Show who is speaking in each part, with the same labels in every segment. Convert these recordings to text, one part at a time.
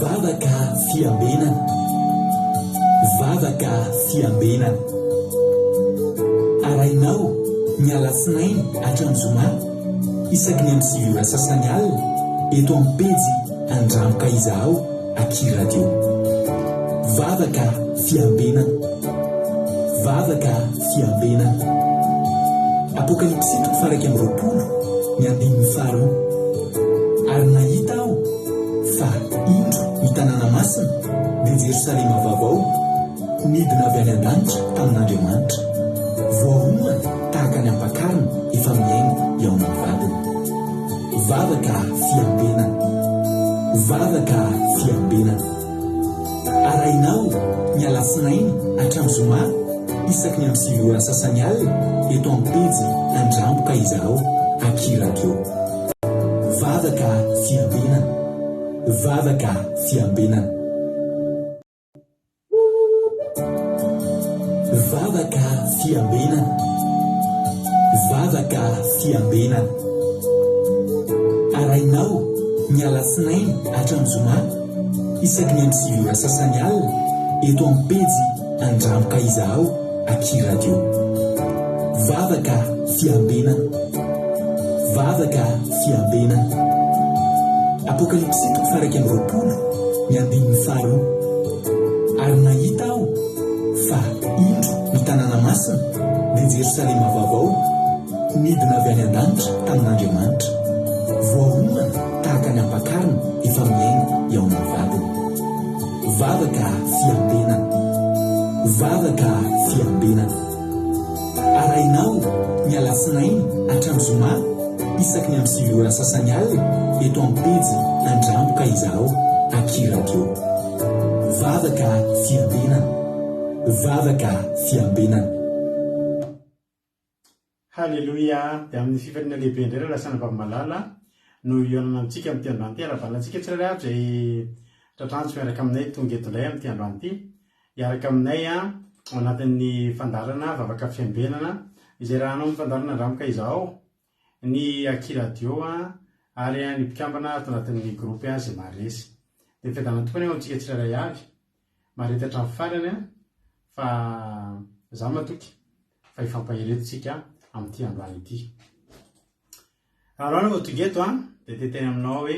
Speaker 1: Vavaka fiambenana. Vavaka fiambenana. Arahinao ny alatsinainy hatramin'ny zoma isaky ny amin'ny 9 ora sasany alina eto amin'ny pejy Andramo ka izahao aky radio. Vavaka fiambenana. Vavaka fiambenana. Apokalypsy toko faha 21 ny andininy faharoa. Ary nahita aho fa indro ny tanàna masina, dia Jerosalema vaovao, nidina avy any an-danitra tamin'Andriamanitra, voaomana tahaka ny ampakarina efa mihaingo hihaona amin'ny vadiny. Vavaka fiambenana. Vavaka fiambenana. Arahinao ny alatsinainy hatramin'ny zoma isaky ny amin'ny 9 ora sasany alina eto amin'ny pejy Andramo ka izahao aky radio. Vavaka fiambenana. Vavaka fiambenana. Vavaka fiambenana. Vavaka fiambenana. Arahinao ny alatsinainy hatramin'ny zoma isaky ny amin'ny 9 ora sasany alina eto amin'ny pejy Andramo ka izahao aky radio. Vavaka fiambenana. Vavaka fiambenana. Apokalypsy toko faha 21 ny andininy faharoa. Ary nahita aho fa indro ny tanàna masina, dia Jerosalema vaovao, nidina avy any an-danitra tamin'Andriamanitra, voaomana tahaka ny ampakarina efa mihaingo hihaona amin'ny vadiny. Vavaka fiambenana. Vavaka fiambenana. Arahinao ny alatsinainy hatramin'ny zoma isaky ny amin'ny 9 ora sasany alina eto amin'ny pejy Andramo ka izahao aky radio. Vavaka fiambenana. Vavaka fiambenana.
Speaker 2: Haleloia! Dia amin'ny fifaliana lehibe indray ry Lasana Vavy Malala no hihaonana amintsika amin'ity androany ity. Arahavalina antsika tsirairay avy izay tratrantso miaraka aminay tonga eto indray amin'ity androany ity. Hiaraka aminay ao anatin'ny fandaharana Vavaka Fiambenana izay rahanao amin'ny fandaharana Andramo Ka Izahao, ny Aky Radio ary ny mpikambana ato anatin'ny groupe izay maharesy. Dia ny fiadanana tokoa anie ho antsika tsirairay avy. Mahareta hatramin'ny farany fa izaho matoky fa hifampahery eto tsika amin'ity androany ity. Raha anao vao tonga eto an, dia te hiteny aminao hoe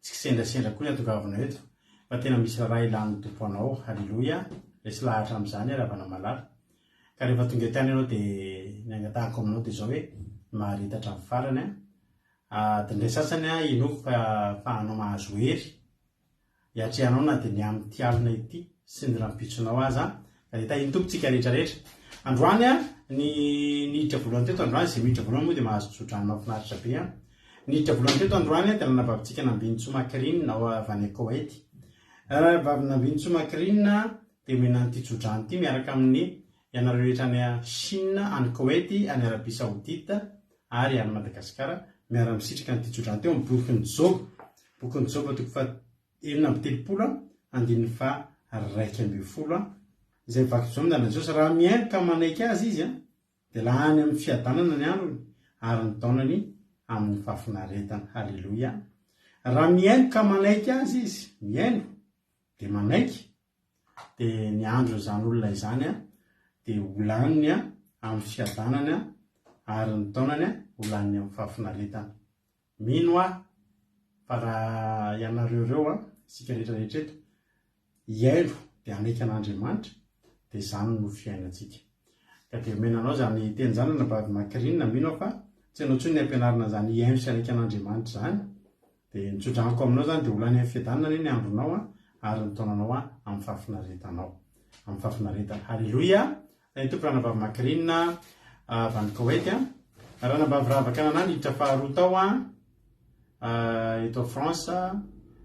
Speaker 2: tsy kisendrasendra koa ny hatongavanao eto fa tena misy raharaha ilan'ny Tompo anao. Haleloia! Resy lahatra amin'izany aho ravana malala. Ka rehefa tonga eto ihany ianao dia ny angatahako aminao dia izao hoe mahareta hatramin'ny farany an. Adin'ilay sasany an, inoako fa fa anao mahazo hery hiatrehanao na dia ny amin'ity alina ity sy ny rahampitsonao aza ka dia tahin'ny Tompo tsika rehetra rehetra. Androany a, ny niditra voalohany teto androany, izay miditra voalohany moa dia mahazo tsodrano mahafinaritra be a. Niditra voalohany teto androany dia ranabavitsika Nambinintsoa Macrine ao avy any Koweït. Ranabavy Nambinintsoa Macrine dia omena an'ity tsodrano ity miaraka amin'ny ianareo rehetra any Chine, any Koweït, any Arabie Saoudite ary any Madagasikara miara-misitraka an'ity tsodrano ity ao amin'ny bokin'i Joba. Bokin'i Joba toko faha 36 andininy faha 11 izay mivaky izao amin'ny Jesosy, Raha mihaino ka manaiky Azy izy, dia lany amin'ny fiadanana ny androny, ary ny taonany amin'ny fahafinaretana. Haleloia! Raha mihaino ka manaiky Azy izy, mihaino, dia manaiky, dia ny andron'izany olona izany dia ho laniny amin'ny fiadanana ary ny taonany ho laniny amin'ny fahafinaretana. Mino aho fa raha ianareo ireo, isika rehetra rehetra eto, hihaino dia hanaiky an'Andriamanitra dia izany no fiainantsika. Ka dia omena anao izany teny izany Anabavy Macrine, mino aho fa tsy ianao intsony ny ampianarina an'izany hihaino sy hanaiky an'Andriamanitra izany Dia ny tsodranoko aminao izany dia ho lany amin'ny fiadanana anie ny andronao an, ary ny taonanao an, amin'ny fahafinaretanao. Amin'ny fahafinaretana. Haleloia! Ny Tompo Ranabavy Macrine avy any Koweït an. Ranabavy Rava Kanana niditra faharoa tao an, eto France.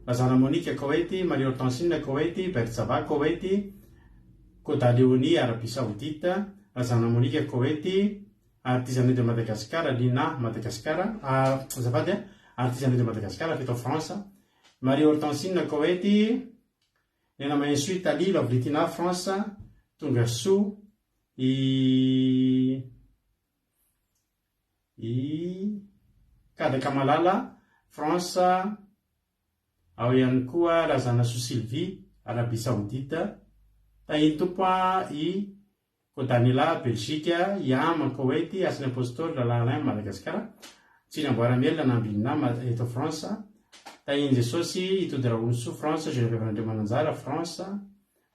Speaker 2: Razana Monica Koweït, Marie Hortensine Koweït, Bertsava Koweït, Koda Léonie Arabie Saoudite, Razana Monica Koweït, Artisanat de Madagascar, Lina, Madagascar, azafady a, Artisanat de Madagascar avy eto France, Marie Hortensine, Koweït, Nena Mahensoa, Italie, Lovely Tina, France, Tongasoa, i i Kadaka Malala, France. Ao ihany koa Razanasoa Sylvie, Arabie Saoudite, Tahin'ny Tompo i Kodanila, Belgique, Iama, Koweït, Hasin'ny Apostoly, Lala Alain, Madagasikara, Tsinamboaramielina, Nambinina, eto France, Tahin'i Jesosy, Itody Rahonisoa, France, Geneviève Randriamananjara, France,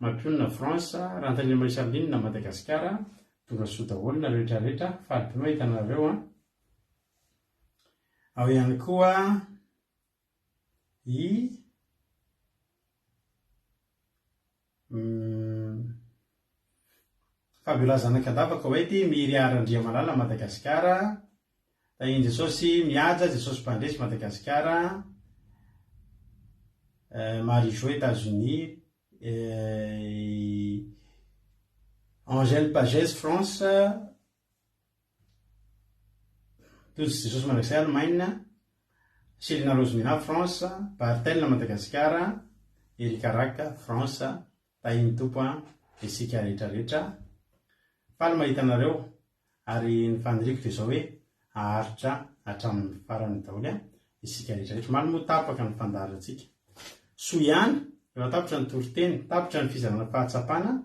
Speaker 2: Mampionona, France, Rantanina Marie Charline, Madagasikara, Tonga soa daholo nareo rehetra rehetra, faly be mahita anareo an! Ao ihany koa i Fabiola Zanakandava, Koety, Miria Randriamalala, Madagasikara, Tahin'i Jesosy Mihaja, Jesosy Mpandresy, Madagasikara, Marie Jo, Etats-Unis, Angèle Pagès, France, Tojo Jesosy Mandrakizay, Allemagne, Selina Rosemina, France, Barthel, Madagasikara, Eric Araka, France, Tahin'ny Tompo an, isika rehetra rehetra. Faly mahita anareo ary ny faniriako dia izao hoe haharitra hatramin'ny farany daholo an, isika rehetra rehetra. Omaly moa tapaka ny fandaharantsika. Soa ihany, efa tapitra ny toriteny, tapitra ny fizarana fahatsapana,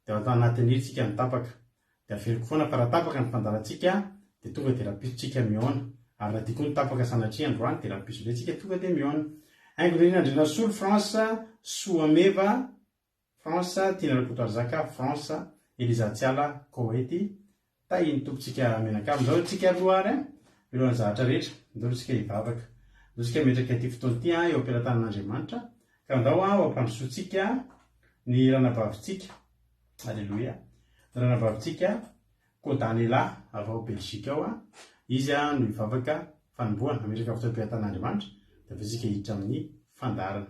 Speaker 2: Dia ao anatin'io tsika no tapaka. Dia averiko foana fa raha tapaka ny fandaharantsika dia tonga dia rahampitso tsika mihaona. Ary raha dia koa no tapaka sanatria androany dia rahampitso indray tsika tonga dia mihaona. Haingonirina Andrianasolo, France, Soameva, France, Tiana Rakotoarizaka, France, Eliza Tsiala, Koety, Tahin'ny Tompontsika mianakavy. Ndao tsika aloha ary an, mialohan'ny zavatra rehetra, ndao aloha tsika hivavaka. Ndao tsika hametraka ity fotoana ity an, eo am-pelatanan'Andriamanitra. Ka ndao an, ho ampandrosoantsika ny ranabavintsika, Aleloia, ny ranabavintsika Kodanela avy ao Belgique ao an, izy an no hivavaka fanombohana, hametraka fotoana am-pelatanan'Andriamanitra, dia avy eo tsika hiditra amin'ny fandaharana.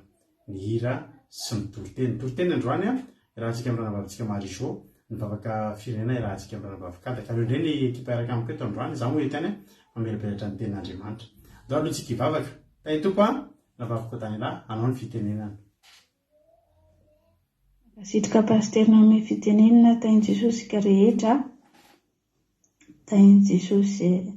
Speaker 2: ny hira sy ny toriteny. Toriteny androany an, iarahantsika amin'ny ranavavintsika Marie Jo, ny vavaka firenena iarahantsika amin'ny ranavavy Kada. Ka aleo indray ny ekipa hiaraka amiko eto androany, izaho moa eto ihany an, mamelabelatra ny tenin'Andriamanitra. Andao aloha tsika hivavaka. Tahin'ny Tompo an, ranavaviko Daniela, anao ny fitenenana.
Speaker 3: Mankasitraka Pasitera nanome fitenenana, tahin'i Jesosy isika rehetra. Tahin'i Jesosy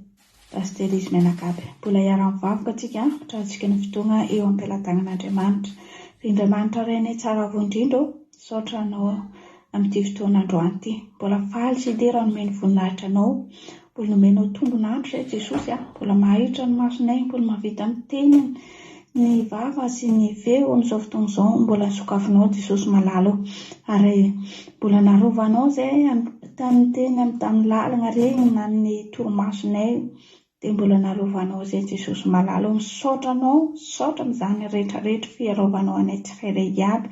Speaker 3: Pasitera izy mianakavy. Mbola hiara-mivavaka tsika hatratsika ny fotoagna eo am-pelatagnan'Andriamanitra. Ry Andriamanitra Rainay tsara avo indrindra ô, misaotra Anao amin'ity fotoana androany ity. Mbola faly sy hidera hanome ny voninahitra Anao. Mbola nomenao tombon'andro izay Jesosy a. Mbola mahahitra ny masonay, mbola mahavita miteny ny vava sy ny feo amin'izao fotoana izao. Mbola sokafinao Jesosy malala ô. Ary mbola narovanao izay tamin'ny teny tamin'ny lalana regny na ny torimasonay dia mbola narovanao izay Jesosy malala ô. Misaotra Anao, misaotra amin'izany rehetra rehetra fiarovanao anay tsirairay iaby,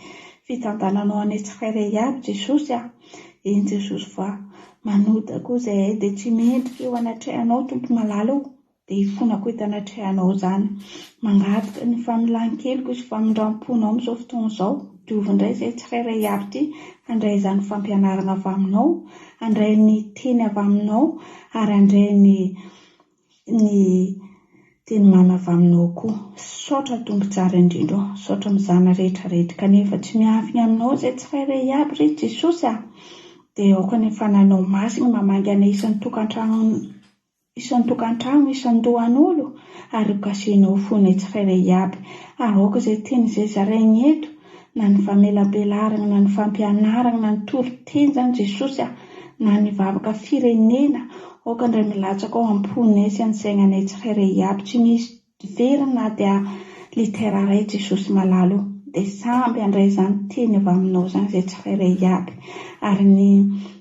Speaker 3: fitantananao anay tsirairay iaby Jesosy a. Eny Jesosy fa manota koa izahay dia tsy mendrika eo anatrehanao Tompo malala ô. Dia hifonako eto anatrehanao izany. Mangataka ny famelan-keloka sy famindram-ponao amin'izao fotoana izao. Diovy indray izay tsirairay avy ity handray izany fampianarana avy aminao, handray ny teny avy aminao ary handray ny ny teny mamy avy aminao koa. Misaotra Tompo tsara indrindra ô. Misaotra amin'izany rehetra rehetra kanefa tsy miafina aminao izay tsirairay avy ry Jesosy a. Dia aoka ny Fanahinao Masina mamangy anay isan-tokantrano Isan-tokantrano, isan-dohan'olo, ary ho kasihinao fonay tsirairay iaby. Ary aoka izay teny izay zaraigny eto, na ny famelabelaragna, na ny fampianaragna, na ny toriteny zany Jesosy a, na ny vavaka firenena, aoka ndray milatsaka ao am-ponay sy an-tsaignanay tsirairay iaby, tsy misy Very na dia litera iray Jesosy malala o! Dia samby handray izany teny avy aminao izany izay tsirairay iaby. Ary ny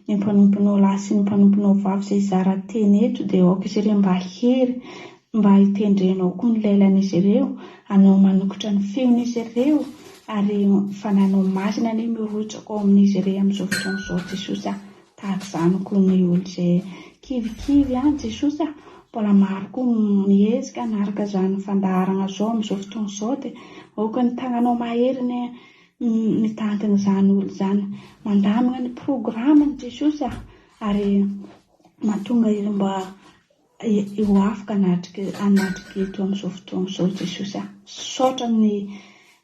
Speaker 3: ny mpanomponao lahy sy ny mpanomponao vavy izay hizara teny eto dia aoka izy ireo mba hery mba hitendrenao koa ny lelan'izy ireo, anao manokotra ny feon'izy ireo ary Fanahinao Masina anie mirotsaka ao amin'izy ireo amin'izao fotoana izao Jesosy a! Tahaka izany koa ny olo izay kivikivy an Jesosy a! Mbola maro koa miezaka hanaraka izany fandaharana izao amin'izao fotoana izao dia aoka ny tagnanao mahery anie mitantana izany olo izany mandamina ny programany Jesosy a! Ary mahatonga izy mba ho afaka hanatrika hanatrika eto amin'izao fotoana izao Jesosy a! Misaotra amin'ny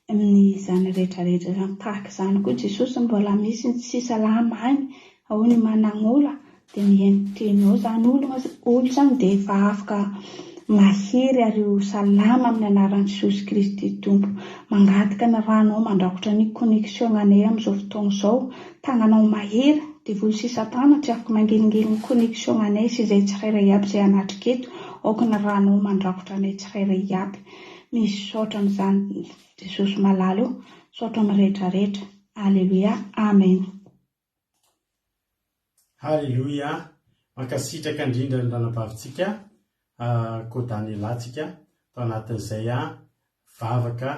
Speaker 3: amin'izany rehetra rehetra izany. Tahaka izany koa Jesosy mbola misy ny tsy salama any, ao ny managnola dia mihaino teny ao izany olona olo izany dia efa afaka. mahery ary ho salama amin'ny anaran'i Jesosy Kristy Tompo. Mangataka ny ranao mandrakotra ny connexion anay amin'izao fotoana izao. Tagnanao mahery, devoly sy satana tsy afaka mangelingeliny ny connexion anay sy izay tsirairay aby izay hanatrika eto. Aoka ny ranao mandrakotra anay tsirairay aby. Misaotra amin'izany Jesosy malala o. Misaotra amin'ny rehetra rehetra. Aleloia. Amen.
Speaker 2: Haleloia! Mankasitraka indrindra ny ranabavintsika Kodanela tsika tao anatin'izay vavaka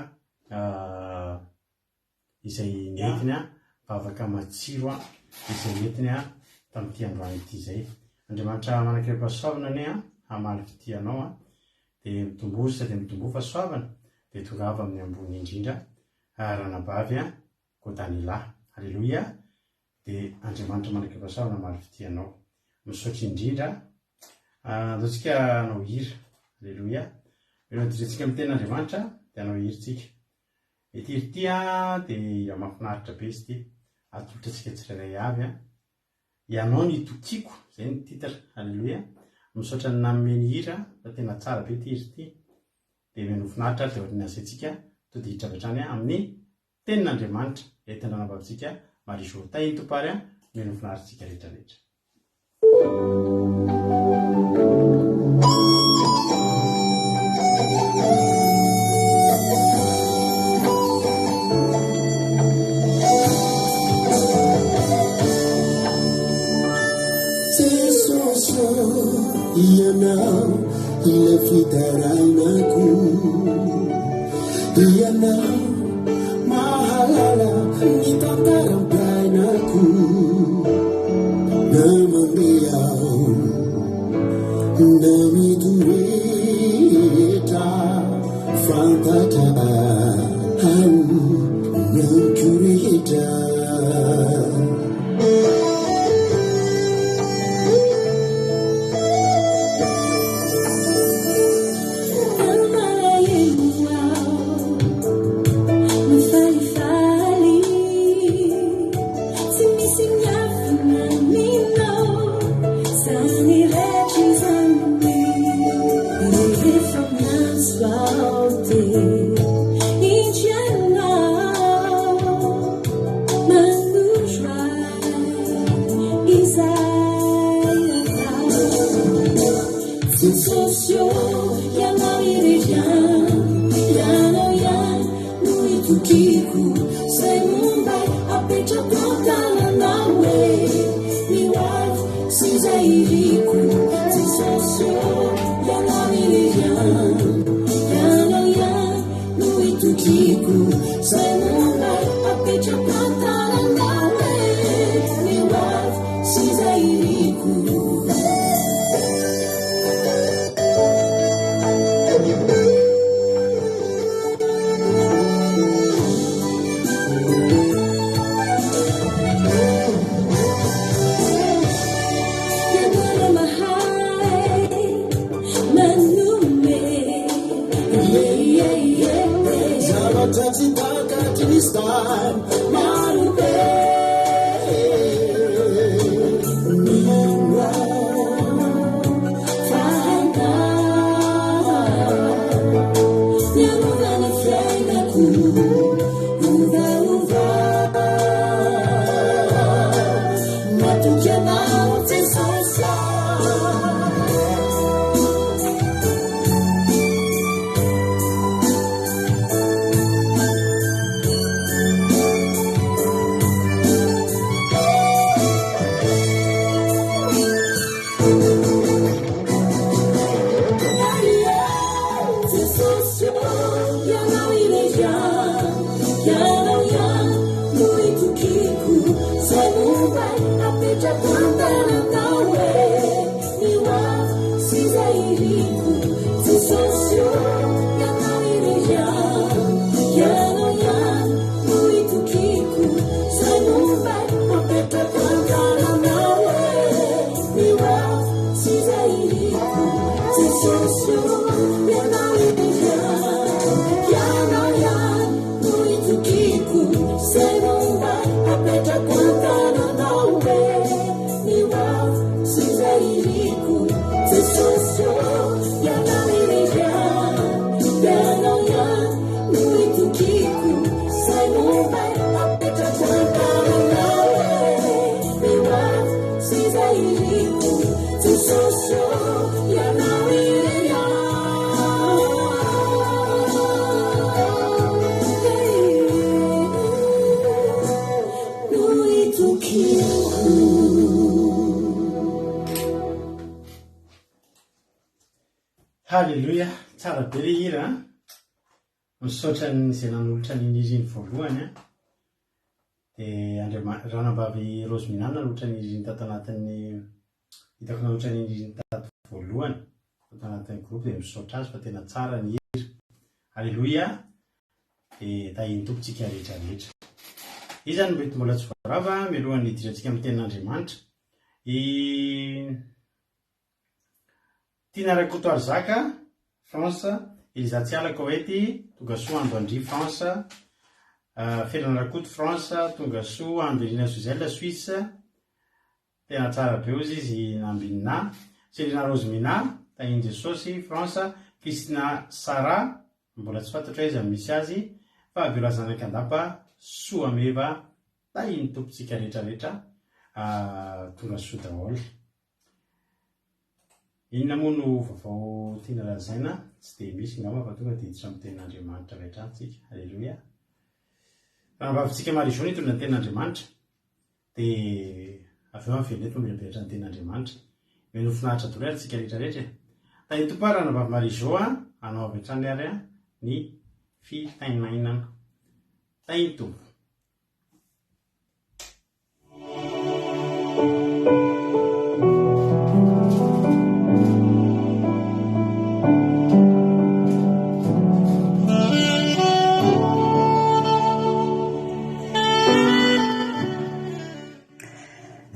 Speaker 2: izay nentiny, vavaka matsiro izay nentiny tamin'ity androany ity izay. Andriamanitra manan-kerim-pahasoavana anie hamaly fitia anao dia mitomboa sady mitomboa fahasoavana dia tongava amin'ny ambony indrindra ranabavy Kodanela. Haleloia! Dia Andriamanitra mandrak'efa-sava namaly fitia anao. Misaotra indrindra. Andao tsika hanao hira. Aleloia. Rehefa didintsika amin'ny tenin'Andriamanitra dia hanao hira tsika. Ity hira ity dia hira mahafinaritra be izy ity. Atolotra antsika tsirairay avy. Ianao no itokiako, izay ny titre. Aleloia. Misaotra ny nanome ny hira fa tena tsara be ity hira ity. Dia mihanofinaritra ary dia ohatran'ny asaintsika todiditra avy hatrany amin'ny Tenin'Andriamanitra entin'ny ranabavintsika Marie Jo. Tahin'ny Tompo ary omeny ho finaritrintsika rehetra rehetra.
Speaker 4: Jesosy ô, Ianao ilay fitarainako. Ianao mahalala ny tantaram-piainako. Na mandeha aho na mitoetra, fantatra aho ny amiko rehetra.
Speaker 2: Haleloia! Tsara be le hira an! Misaotra an'izay nanolotra an'iny hira iny voalohany an! Dia Andriama- Ranabavy Rosemina nanolotra an'iny hira iny tato anatin'ny, hitako nanolotra an'iny hira iny tato voalohany, tato anatin'ny groupe dia misaotra azy fa tena tsara ny hira. Haleloia! Dia tahian'ny Tompo tsika rehetra rehetra. Iza no mety mbola tsy voarava mialohan'ny hidirantsika amin'ny tenin'Andriamanitra? I Tiana Rakotoarizaka, France, Eliza Tsiala, Koety, Tongasoa Ando Andria, France, Felana Rakoto, France, Tongasoa Ando Irina Suzel, Suisse, tena tsara be ozy izy Nambinina, Selina Rose Mina, Tahin'i Jesosy, France, Christina Sarah, mbola tsy fantatro aiza no misy azy, Fabiola Zanakandapa, Soameva, Tahin'ny Tompo tsika rehetra rehetra, tongasoa daholo. Inona moa no vaovao tiana lazaina? Tsy dia misy angamba fa tonga dia hiditra amin'ny tenin'Andriamanitra avy hatrany tsika. Aleloia. Rahavavintsika Marie Jo nitondra ny tenin'Andriamanitra. Dia avy eo averina eto mamirabiratra ny tenin'Andriamanitra. Mino ho finaritra daholo ary tsika rehetra rehetra e. Tahin'ny Tompo ary Ranabavy Marie Jo a, hanao avy hatrany ary ny fitainainana. Tahin'ny Tompo.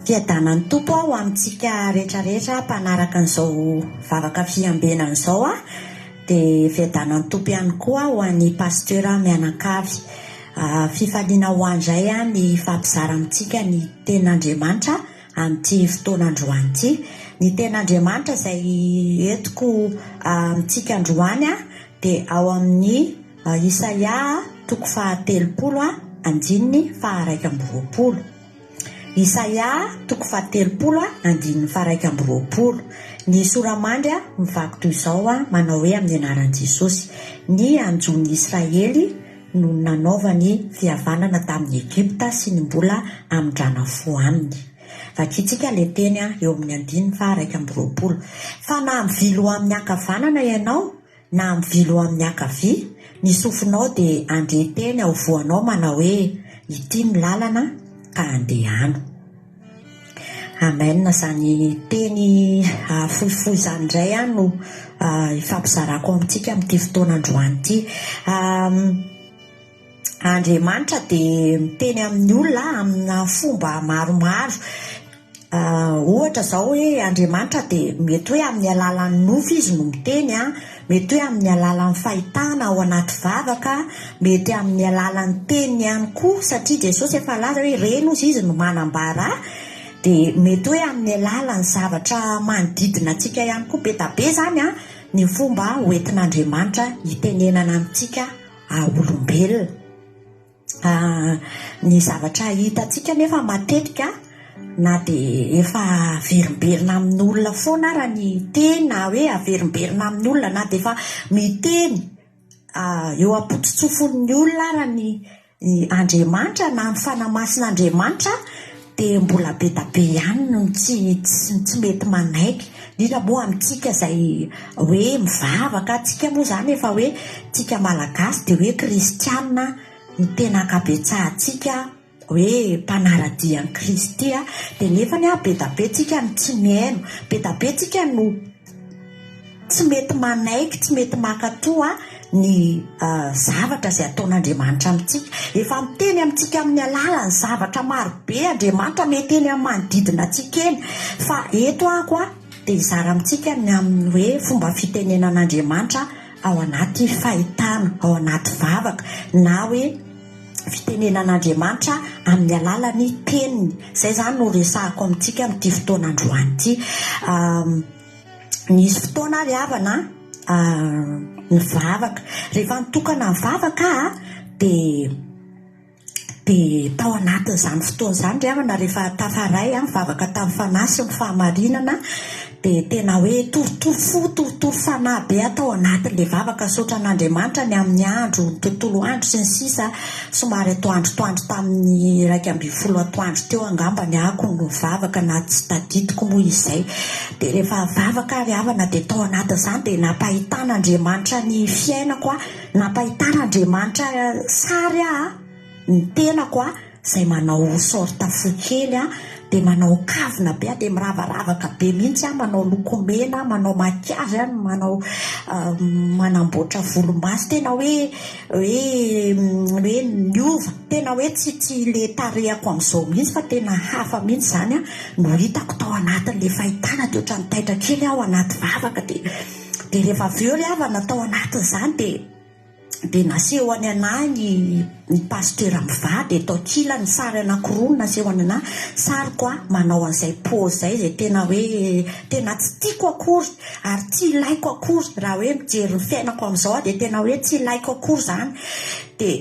Speaker 5: Fiadanan'ny Tompo ho amintsika rehetra rehetra mpanaraka an'izao vavaka fiambenana izao dia fiadanan'ny Tompo ihany koa ho an'ny Pasteur mianakavy. Fifaliana ho ahy indray ny hifampizara amintsika ny Tenin'Andriamanitra amin'ity fotoana androany ity. Ny Tenin'Andriamanitra izay entiko amintsika androany dia ao amin'ny Isaia toko fahatelopolo andininy faha-21. Isaia toko fahatelopolo andininy faha-21. Ny sora-mandry mivaky toy izao manao hoe amin'ny anaran'i Jesosy, Ny hanjo ny Israely no nanaovany fihavanana tamin'i Egypta sy ny mbola hamindrana fo aminy. Vakintsika ilay teny eo amin'ny andininy faha-21. Fa na mivily ho amin'ny ankavanana ianao, na mivily ho amin'ny ankavia, ny sofinao dia handre teny aovoanao manao hoe, Ity ny lalana, ka andehano. Amen, izany teny fohifohy izany indray no ifampizarako amintsika amin'ity fotoana androany ity. Andriamanitra dia miteny amin'ny olona amina fomba maromaro. Ohatra izao hoe Andriamanitra dia mety hoe amin'ny alalan'ny nofy izy no miteny, mety hoe amin'ny alalan'ny fahitana ao anaty vavaka, mety amin'ny alalan'ny teniny ihany koa satria Jesosy efa nilaza hoe ireny hozy izy no manambara ahy, dia mety hoe amin'ny alalan'ny zavatra manodidina antsika ihany koa. Be dia be izany ny fomba hoentin'Andriamanitra hitenenana amintsika olombelona. Ny zavatra hitantsika anefa matetika na dia efa averimberina amin'olona foana ara ny teny na hoe averimberina amin'ny olona na dia efa miteny eo am-pototsofon'ny olona ara ny Andriamanitra na ny Fanahy Masin'Andriamanitra dia mbola be da be ihany no tsy tsy mety manaiky, indrindra moa amintsika izay hoe mivavaka, tsika moa izany efa hoe tsika malagasy dia hoe kristiana no tena ankabetsahantsika hoe mpanaradia an'i Kristy dia nefany be da be tsika no tsy mihaino, be da be tsika no Tsy mety manaiky, tsy mety mankatò ny zavatra izay ataon'Andriamanitra amintsika. Efa miteny amintsika amin'ny alalan'ny zavatra maro be Andriamanitra, mety eny amin'ny manodidina antsika eny. Fa eto aho dia hizara amintsika ny amin'ny hoe fomba fitenenan'Andriamanitra ao anaty fahitana, ao anaty vavaka, na hoe fitenenan'Andriamanitra amin'ny alalan'ny teniny. Izay izany no resahako amintsika amin'ity fotoana androany ity. Nisy fotoana ary havana nivavaka. Rehefa nitokana nivavaka aho dia dia tao anatin'izany fotoana izany ry havana rehefa tafaray aho nivavaka tamin'ny fanahy sy ny fahamarinana. Dia tena hoe torotoro fo, torotoro fanahy be aho tao anatin'ilay vavaka nisaotra an'Andriamanitra ny amin'ny andro, ny tontolo andro sy ny sisa Somary atoandrotoandro tamin'ny 11 atoandro teo angamba ny ahako no nivavaka na tsy tadidiko moa izay. Dia rehefa vavaka ary havana dia tao anatin'izany dia nampahitan'Andriamanitra ny fiainako aho, nampahitan'Andriamanitra sary aho, ny tenako aho, izay manao sorte fohy kely aho, dia manao kavina be aho, dia miravaravaka be mihitsy aho, manao lokomena, manao maquillage aho, manao manamboatra volomaso, tena hoe hoe hoe niova, tena hoe tsy tsy ilay tarehako amin'izao mihitsy fa tena hafa mihitsy izany no hitako tao anatin'ilay fahitana, dia ohatran'ny taitra kely aho anaty vavaka, dia dia rehefa avy eo ry havana tao anatin'izany dia. dia nasehony anah ny ny pasteur mivady eto ankilany sary anakiroa no nasehony anah, sariko ah manao an'izay pose izay izay tena hoe tena tsy tiako akory ary tsy ilaiko akory raha hoe mijery ny fiainako amin'izao aho dia tena hoe tsy ilaiko akory izany dia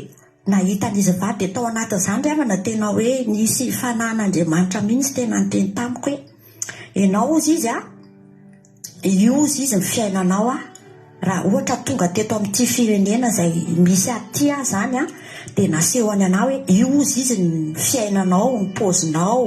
Speaker 5: nahita an'izy mivady dia tao anatin'izany ry havana tena hoe nisy fanahin'Andriamanitra mihitsy tena niteny tamiko hoe ianao hozy izy ah Io ozy izy ny fiainanao a! Raha ohatra tonga teto amin'ity firenena izay misy ahy ity aho izany a, dia nasehony anah hoe io ozy izy ny fiainanao, ny paozinao,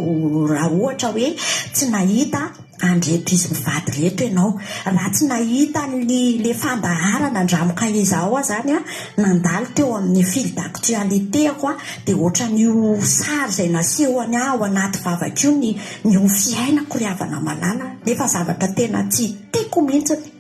Speaker 5: raha ohatra hoe tsy nahita an'ireto izy mivady ireto ianao. Raha tsy nahita an'ilay fandaharana andramoka izaho aho izany a, nandalo teo amin'ny fil d'actualité-ko aho, dia ohatran'io sary izay nasehony ahy ao anaty vavaka io ny Ny ho fiainako ry havana malala nefa zavatra tena tsy tiako mihitsiny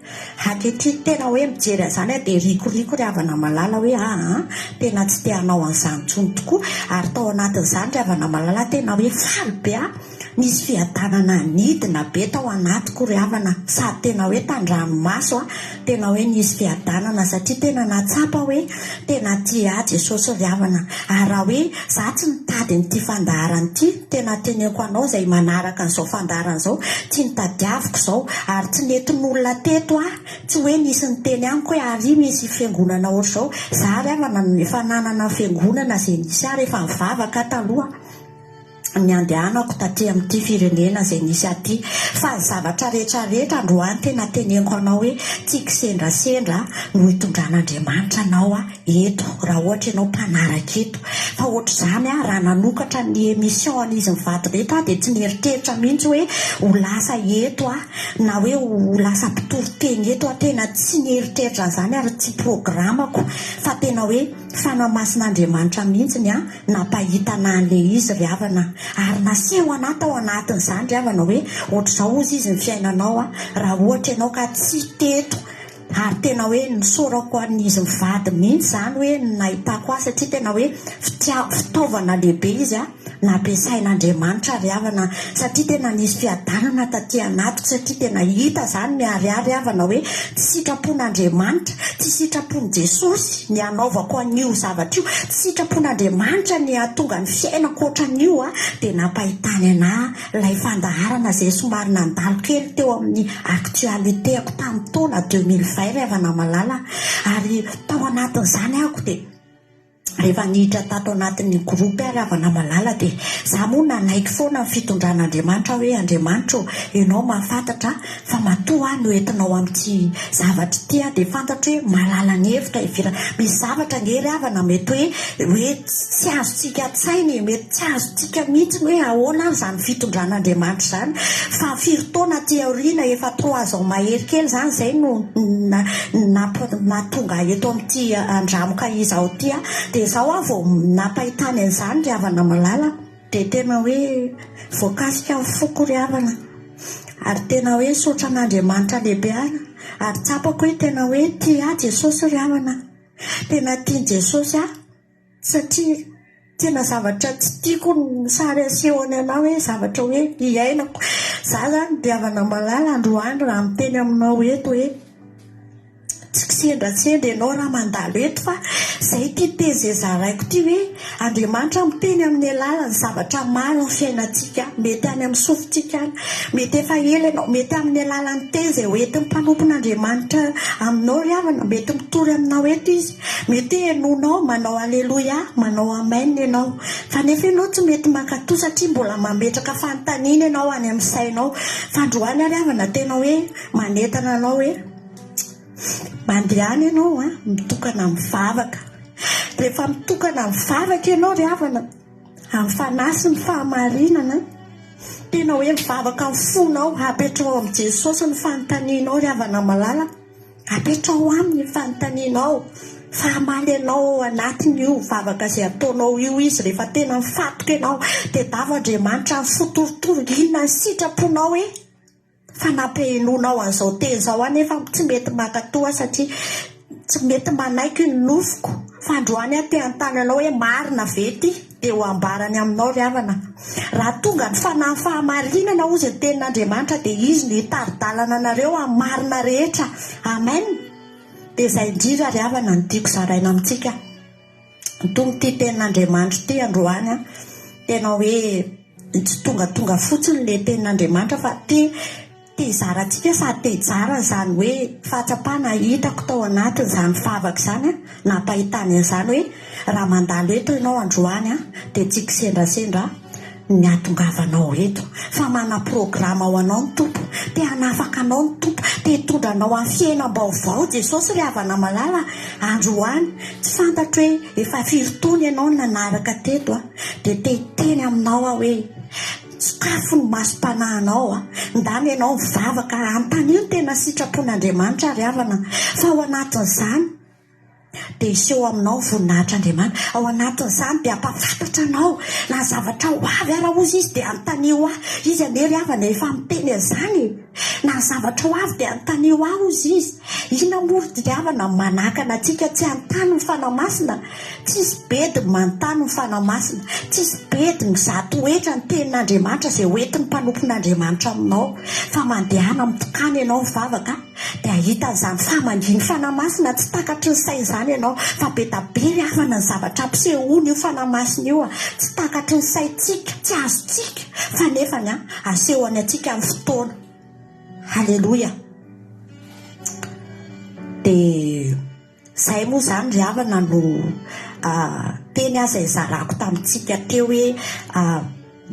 Speaker 5: ankehitriny tena hoe mijery an'izany aho dia rikoriko ry havana malala hoe aa tena tsy te hanao an'izany intsony tokoa ary tao anatin'izany ry havana malala tena hoe faly be aho nisy fiadanana nidina be tao anatiko ry havana sady tena hoe tan-dranomaso aho tena hoe nisy fiadanana satria tena nahatsapa hoe tena tia ahy Jesosy ry havana ary raha hoe za tsy nitady an'ity fandaharana ity tena teneniko anao izay manaraka an'izao fandaharana izao tsy nitadiaviko izao ary tsy nentin'olona teto aho tsy hoe nisy niteny amiko hoe ary misy fiangonana ohatr'izao za ry havana efa nanana fiangonana izay nisy ahy rehefa nivavaka aho taloha ny andehanako taty amin'ity firenena izay nisy ahy ity fa ny zavatra rehetra rehetra androany tena teneniko anao hoe tsy kisendrasendra no hitondran'Andriamanitra anao eto raha ohatra ianao mpanaraka eto fa ohatr'izany aho raha nanokatra ny émission an'izy mivady ireto aho dia tsy nieritreritra mihitsy hoe ho lasa eto aho na hoe ho lasa mpitory teny eto aho tena tsy nieritreritra an'izany ary tsy programako fa tena hoe Fanahy Masin'Andriamanitra mihitsy ny nampahita anah an'ilay izy ry havana ary naseho anah tao anatin'izany ry havana hoe ohatr'izao hozy izy ny fiainanao a raha ohatra ianao ka tsy teto ary tena hoe nisaorako an'izy mivady mihitsy izany hoe ny nahitako azy satria tena hoe fitia- fitaovana lehibe izy a nampiasain'Andriamanitra ry havana satria tena nisy fiadanana taty anatiko satria tena hita izany miharihary ry havana hoe tsy sitrapon'Andriamanitra, tsy sitrapon'i Jesosy ny hanaovako an'io zavatra io, tsy sitrapon'Andriamanitra ny hahatonga ny fiainako ohatran'io a, dia nampahitany anà ilay fandaharana izay somary nandalo kely teo amin'ny actualité-ko tamin'ny taona 2020 ry havana malala ary tao anatin'izany ahako dia Rehefa niditra tato anatin'ny groupe aho ry havana malala dia za moa nanaiky foana ny fitondran'Andriamanitra hoe Andriamanitra ô ianao mahafantatra fa matoa aho no entinao amin'ity zavatra ity aho dia fantatro hoe mahalala ny hevitra ivelany misy zavatra ange ry havana mety hoe hoe tsy azontsika an-tsaina e mety tsy azontsika mihitsy hoe ahoana ary izany fitondran'Andriamanitra izany fa firy taona aty aoriana efa trois ans mahery kely izany izay no nahatonga ahy eto amin'ity andramoka izao ity aho dia izao aho vao nampahitany an'izany ry havana malala dia tena hoe voakasika ny foko ry havana ary tena hoe misaotra an'Andriamanitra lehibe aho ary tsapako hoe tena hoe tia ahy Jesosy ry havana tena tian'i Jesosy aho Satria tena zavatra tsy tiako ny sary asehony anah hoe zavatra hoe iainako. Za zany ry havana malala androany raha miteny aminao eto hoe. Tsy kisendrasendra ianao raha mandalo eto fa izay ity teny izay zaraiko ity hoe Andriamanitra miteny amin'ny alalan'ny zavatra maro ny fiainantsika, mety any amin'ny sofintsika any, mety efa ela ianao, mety amin'ny alalan'ny teny izay hoentin'ny mpanompon'Andriamanitra aminao ry havana, mety mitory aminao eto izy, mety hoe henoinao manao aleloia, manao amen ianao, fa nefa ianao tsy mety mankatò satria mbola mametraka fanontaniana ianao any amin'ny sainao, fa androany ary havana tena hoe manentana anao hoe. Mandehana ianao an, mitokana mivavaka. Rehefa mitokana mivavaka ianao ry havana, amin'ny fanahy sy ny fahamarinana, tena hoe mivavaka amin'ny fonao, apetraho amin'i Jesosy ny fanontanianao ry havana malala, apetraho aminy ny fanontanianao, fa hamaly anao ao anatin'io vavaka izay ataonao io Izy rehefa tena mifatoka ianao. Tedavo Andriamanitra amin'ny fo torotoro, inona ny sitraponao e? Fa nampihainoanao an'izao teny izao aho nefa tsy mety mankatò aho satria tsy mety manaiky ny nofoko. Fa androany aho te hanontany anao hoe marina ve ity? Dia ho ambarany aminao ry havana. Raha tonga ny fanahin'ny fahamarinana hozy ny tenin'Andriamanitra dia izy no hitari-dalana anareo amin'ny marina rehetra. Amen. Dia izay indrindra ry havana no tiako zaraina amintsika. Tompo ity tenin'Andriamanitra ity androany an, tena hoe tsy tongatonga fotsiny ilay tenin'Andriamanitra fa te te hizara antsika sady te hijara izany hoe fahatsapana hitako tao anatin'izany vavaka izany an, nampahitany an'izany hoe raha mandalo eto ianao androany an, dia tsy kisendrasendra ny hahatongavanao eto fa manam-programa ho anao ny Tompo, te hanafaka anao ny Tompo, te hitondra anao amin'ny fiainam-baovao Jesosy ry havana malala androany, tsy fantatro hoe efa firy taona ianao no nanaraka teto a, dia te hiteny aminao aho hoe sokafy ny masom-panahinao a, ndana ianao mivavaka, anontanio ny tena sitrapon'Andriamanitra ry havana fa ao anatin'izany dia hiseho aminao ny voninahitr'Andriamanitra. Ao anatin'izany dia hampahafantatra anao na zavatra ho avy ara hozy Izy dia anontanio ahy. Izy anie ry havana efa miteny an'izany e! Na ny zavatra ho avy dia anontanio ahy hozy Izy. Inona moa ry havana no manakana antsika tsy hanontany ny Fanahy Masina? Tsisy bedy ny manontany ny Fanahy Masina. Tsisy bedy mizaha toetra ny Tenin'Andriamanitra izay hoentin'ny mpanompon'Andriamanitra aminao. Fa mandehana mitokana ianao mivavaka. Dia hahita an'izany famangian'ny Fanahy Masina tsy takatry ny saina izany ianao. Fa be da be ry havana ny zavatra ampisehoany io Fanahy Masina io a! Tsy takatry ny saintsika, tsy azontsika, fa nefany a, asehony antsika amin'ny fotoana. Haleloia! Dia izay moa izany ry havana no teny aza izarako tamintsika teo hoe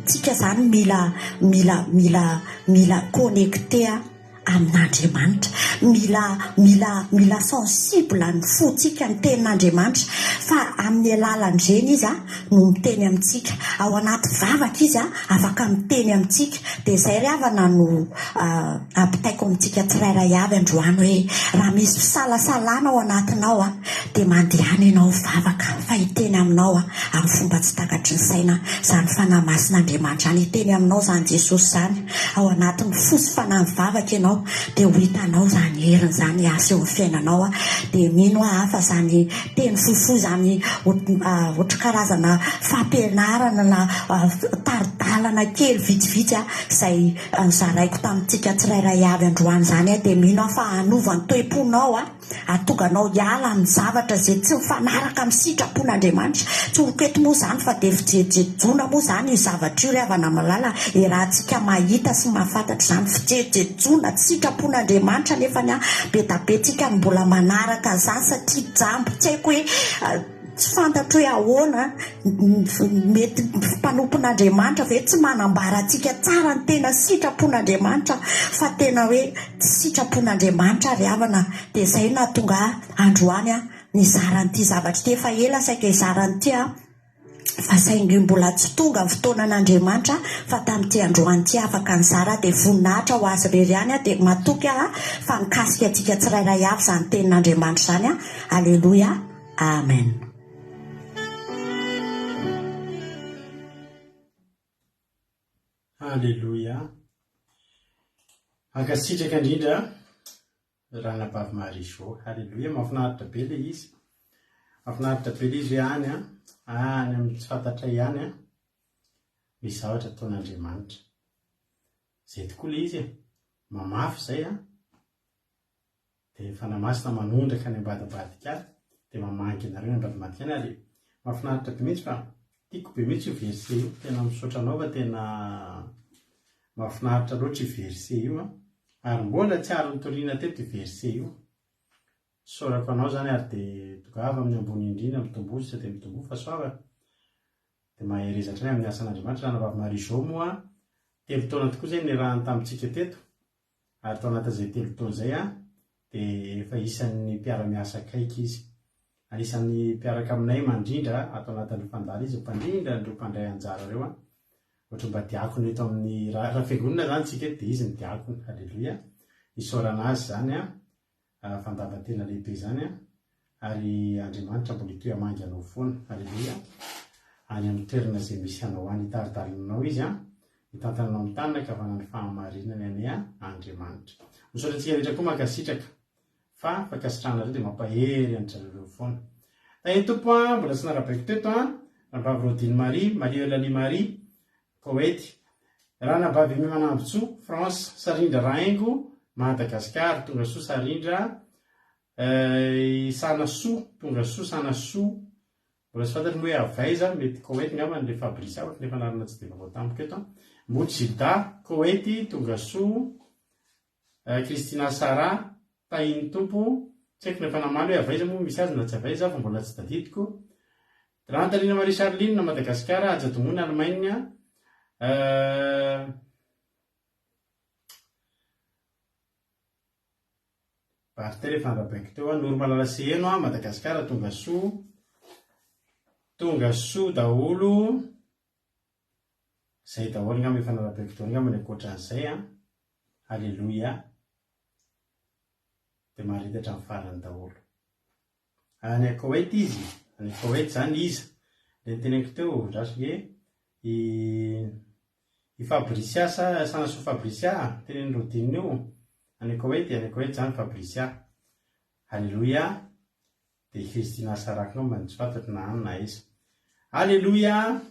Speaker 5: tsika izany mila mila mila mila connecter amin'Andriamanitra. Mila mila mila sensible ny fontsika ny tenin'Andriamanitra fa amin'ny alalan'ireny izy no miteny amintsika. Ao anaty vavaka izy afaka miteny amintsika. Dia izay ry havana no ampitaiko amintsika tsirairay avy androany hoe raha misy fisalasalana ao anatinao dia mandehana ianao mivavaka fa hiteny aminao amin'ny fomba tsy takatry ny saina izany Fanahy Masin'Andriamanitra izany. Hiteny aminao izany Jesosy izany. Ao anatin'ny fo sy fanahy mivavaka ianao dia ho hitanao izany heriny izany hiasa eo amin'ny fiainanao. Dia mino aho fa izany teny fohifohy izany ohatry karazana fampianarana na tari-dalana kely vitsivitsy izay nozaraiko tamintsika tsirairay avy androany izany dia mino aho fa hanova ny toe-ponao. Hahatonga anao hiala amin'ny zavatra izay tsy mifanaraka amin'ny sitrapon'Andriamanitra. Tsoriko eto moa izany fa dia fijejojejoana moa izany io zavatra io ry havana malala e, raha antsika mahita sy mahafantatra izany fijejojejoana tsy sitrapon'Andriamanitra nefany an, be da be tsika no mbola manaraka an'izany satria jamba, tsy haiko hoe. Tsy fantatro hoe ahoana, mety mpanompon'Andriamanitra ve tsy manambara antsika tsara ny tena sitrapon'Andriamanitra fa tena hoe tsy sitrapon'Andriamanitra ry havana dia izay no nahatonga ahy androany aho nizara an'ity zavatra ity, efa ela saika hizara an'ity aho fa saingy mbola tsy tonga ny fotoanan'Andriamanitra fa tamin'ity androany ity afaka nizara aho dia voninahitra ho azy irery ihany aho dia matoky aho fa mikasika antsika tsirairay avy izany tenin'Andriamanitra izany Aleloia. Amen.
Speaker 2: Aleloia. Ankasitraka indrindra Ranabavy Marie Jo. Aleloia, mahafinaritra be ilay izy. Mahafinaritra be ilay izy hoe any an, any amin'ny tsy fantatray any an, misy zavatra ataon'Andriamanitra. Izay tokoa ilay izy e. Mamafy izay an. Dia ny Fanahy Masina manondraka any ambadimbadika any, dia mamangy anareo any ambadimbadika any ary mahafinaritra be mihitsy fa tiako be mihitsy io verset io, tena misaotra anao fa tena mahafinaritra loatra io verset io an, ary mbola tsy ary nitoriana teto io verset io. Isaorako anao izany ary dia tongava amin'ny ambony indrindra, mitomboa sisa dia mitomboa fahasoavana. Dia mahereza hatrany amin'ny asan'Andriamanitra. Ranabavy Marie Jo moa telo taona tokoa izay niarahany tamintsika teto ary tao anatin'izay telo taona izay dia efa isan'ny mpiara-miasa akaiky izy. Anisan'ny mpiaraka aminay mandrindra ato anatin'ny fandala izy, mpandrindra an'ireo mpandray anjara ireo. Ohatry mba diakona eto amin'ny, raha fiangonana izany isika eto dia izy ny diakona. Aleloia. Isaorana azy izany. Fandavan-tena lehibe izany an! Ary Andriamanitra mbola hitohy hamangy anao foana. Aleloia! Any amin'ny toerana izay misy anao any, hitari-dalana anao Izy an! Hitantana anao amin'ny tanana ankavanan'ny fahamarinany anie Andriamanitra. Misaotra antsika rehetra koa mankasitraka fa fankasitrahanareo dia mampahery an-dry zareo ireo foana. Tahin'ny Tompo an! Mbola tsy narabaiko teto an! Ranabavy Rodine Marie, Marie Eulalie Marie, Koety. Ranabavy Aimé Manambotsoa, France. Sarindra Rahaingo, Madagasikara. Tonga soa Sarindra. I Sanasoa, tonga soa Sanasoa. Mbola tsy fantatro moa hoe avy aiza, mety Koety angamba ilay Fabrice ohatry ny efa anarana tsy dia vaovao tamiko eto. Mboto Gilda, Koety, tonga soa. Christina Sarah, Tahin'ny Tompo, tsy haiko na efa namaly hoe avy aiza moa misy azy na tsy avy aiza fa mbola tsy tadidiko. Rantarina Marie Charline, Madagasikara, Haja Domona, Allemagne. Barther efa narabaiko teo an. Noromalala Seheno, Madagasikara, tonga soa. Tonga soa daholo. Zay daholo ngamba efa narabaiko daholo ngamba ny ankoatran'izay an. Aleloia. Dia maharita hatramin'ny farany daholo. Any Koweït izy, any Koweït zany iza? Ilay noteneniko teo, andraso nge, i i Fabricia sa Sanasoa Fabricia, tenenin'i Rodine io, any Koweït, any Koweït zany Fabricia. Aleloia. Dia i Christina Sarah ngamba no tsy fantatro na any na aiza. Aleloia!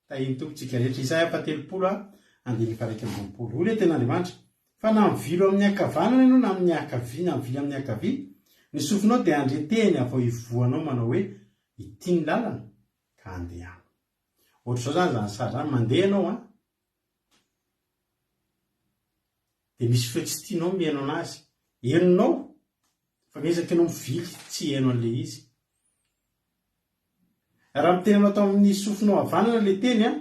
Speaker 2: Tahin'ny Tompo tsika rehetra. Isaia faha-30 andininy faha-21. Hoy ilay tenin'Andriamanitra, Fa na mivilo amin'ny ankavanana ianao na amin'ny ankavia na mivily amin'ny ankavia, ny sofinao dia handre teny avy ao ivohonao manao hoe, Ity ny lalana, ka andehano. Ohatr'izao izany izany sary izany, mandeha ianao an, dia misy feo tsy tianao mihaino an'azy. Henonao, fa miezaka ianao mivily tsy hiheno an'ilay izy. Raha miteny anao tao amin'ny sofinao havanana ilay teny an,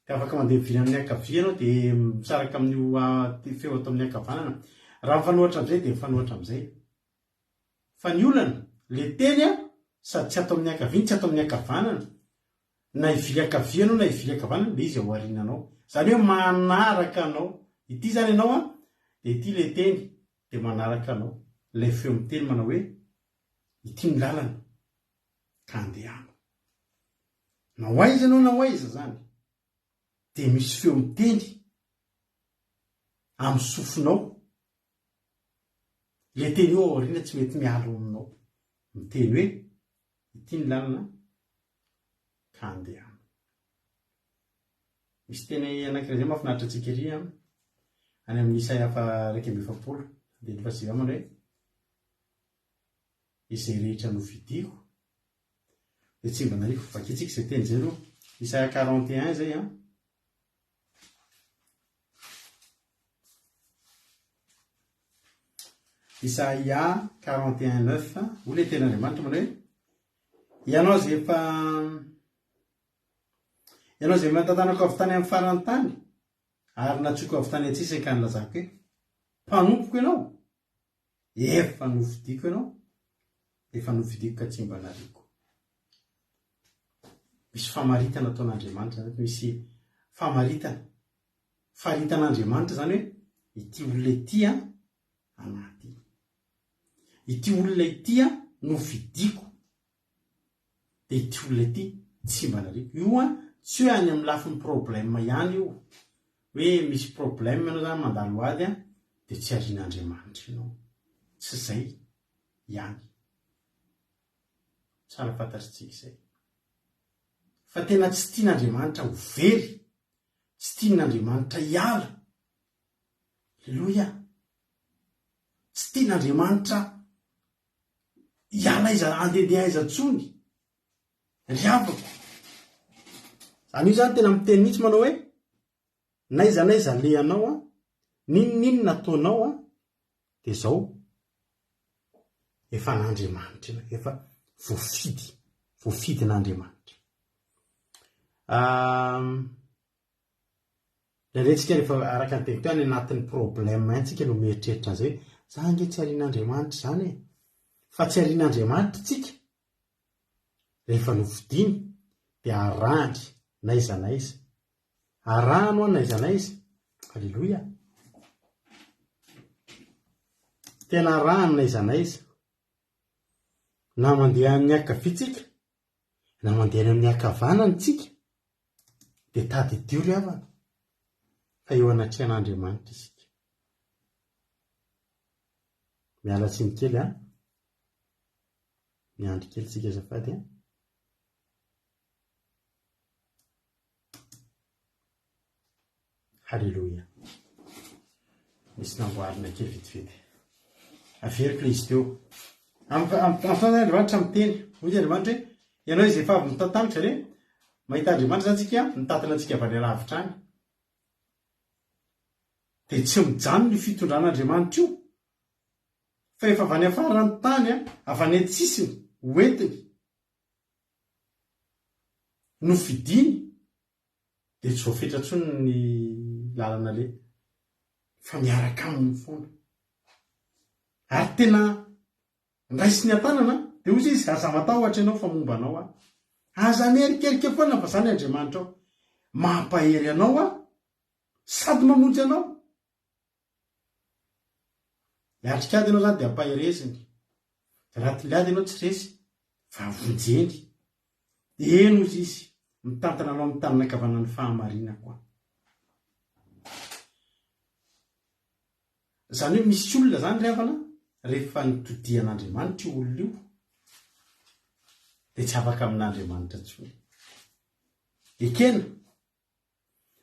Speaker 2: dia afaka mandeha mivily amin'ny ankavia ianao dia misaraka amin'io feo ato amin'ny ankavanana. Raha mifanohitra amin'izay dia mifanohitra amin'izay. Fa ny olana, ilay teny an, sady tsy ato amin'ny ankavia no tsy ato amin'ny ankavanana. Na hivily ankavia ianao na hivily ankavanana, ilay izy ao aoriananao. Izany hoe manaraka anao. Ity izany ianao an, dia ity ilay teny, dia manaraka anao. Ilay feo miteny manao hoe, ity ny lalana. ka andehano. Na ho aiza ianao na ho aiza izany dia misy feo miteny amin'ny sofinao. Ilay teny io ao aoriana tsy mety miala ao aminao. Miteny hoe ity ny lalana ka andehano. Misy teny anankiray izay mahafinaritra antsika ery an, any amin'ny Isaia faha 41, andininy faha 9 manao hoe izay rehetra nofidiko dia tsy mba nariako. Vakintsika izay teny izay aloha. Isaia 41 izay an. Isaia 41 9 hoy ilay tenin'Andriamanitra manao hoe ianao izay efa ianao izay efa tantanako avy tany amin'ny faran'ny tany ary natsoiko avy tany an-tsisiny ka nilazako hoe mpanompoko ianao Efa nofidiko ianao, efa nofidiko ka tsy mba nariako. Misy famaritana ataon'Andriamanitra zany, misy famaritana, faritan'Andriamanitra zany hoe ity olona ity an, anaty. Ity olona ity an, nofidiko. Dia ity olona ity tsy mba nariako. Io an, tsy hoe any amin'ny lafiny problème ihany io. Hoe misy problème ianao zany mandalo ady an, dia tsy arian'Andriamanitra ianao. Tsy izay ihany. Tsara fantatritsika izay. Fa tena tsy tian'Andriamanitra ho very, tsy tian'Andriamanitra hiala. Aleloia! Tsy tian'Andriamanitra hiala aiza handehandeha aiza intsony. Ry havako. Izany io izany tena miteny mihitsy manao hoe n'aiza n'aiza alehanao an, n'inon'inona ataonao an, dia izao, efa an'Andriamanitra ianao, efa voafidy, voafidin'Andriamanitra. Indraindray tsika rehefa araka ny teniko teo any anatin'ny problème any tsika no mieritreritra an'izay hoe za ange tsy arian'Andriamanitra izany e! Fa tsy arian'Andriamanitra tsika rehefa nofidiny dia arahany n'aiza n'aiza. Arahany hoa n'aiza n'aiza. Aleloia! Tena arahany n'aiza n'aiza. Na mandeha amin'ny ankavia tsika Na mandeha any amin'ny ankavanana isika dia tadidio ry havana fa eo anatrehan'Andriamanitra isika. Miala tsiny kely an. Miandry kely isika azafady an. Haleloia. Misy namboarina kely vetivety. Averiko ilay izy teo. Amin'ny fotoana Andriamanitra miteny. Hoy Andriamanitra hoe, ianao izay efa avy nitantaniko izany hoe mahita Andriamanitra izany tsika, mitantana antsika avy any alavitra any. Dia tsy mijanona io fitondran'Andriamanitra io. Fa efa avy any afaran'ny tany, avy any an-tsisiny, hoentiny. Nofidiny dia tsy voafetra intsony ny lalana aleha fa miaraka aminy foana. Ary tena raisiny an-tanana dia hoy izy, aza matahotra ianao fa momba anao aho. Aza mierikerika foana fa za ny Andriamanitrao. Mampahery anao aho sady mamonjy anao. Miatrika ady ianao izany dia ampahereziny. Raha tiliady ianao tsy resy fa vonjeny. Eny hozy izy, mitantana anao amin'ny tanana ankavanan'ny fahamarinako aho. Izany hoe misy olona izany ry havana, rehefa nitodian'Andriamanitra io olona io, dia tsy afaka amin'Andriamanitra intsony. Ekena,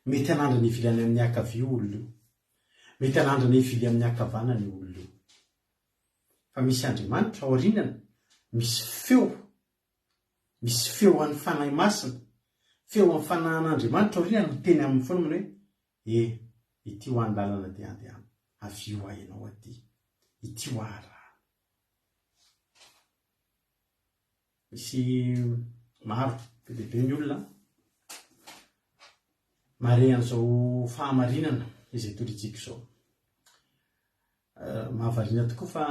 Speaker 2: Mety hanandrana hivily any amin'ny ankavia io olona io. Mety hanandrana hivily amin'ny ankavanana io olona io. Fa misy Andriamanitra ao aorianany, misy feo, misy feo an'ny Fanahy Masina, feo an'ny Fanahin'Andriamanitra ao aorianany miteny aminy foana manao hoe, E, ity ho an'ny lalana dia andehano, avia ho ahy ianao aty, ity ho ahy raha. Misy maro, be dia be ny olona mahare an'izao fahamarinana izay torintsika izao. Mahavariana tokoa fa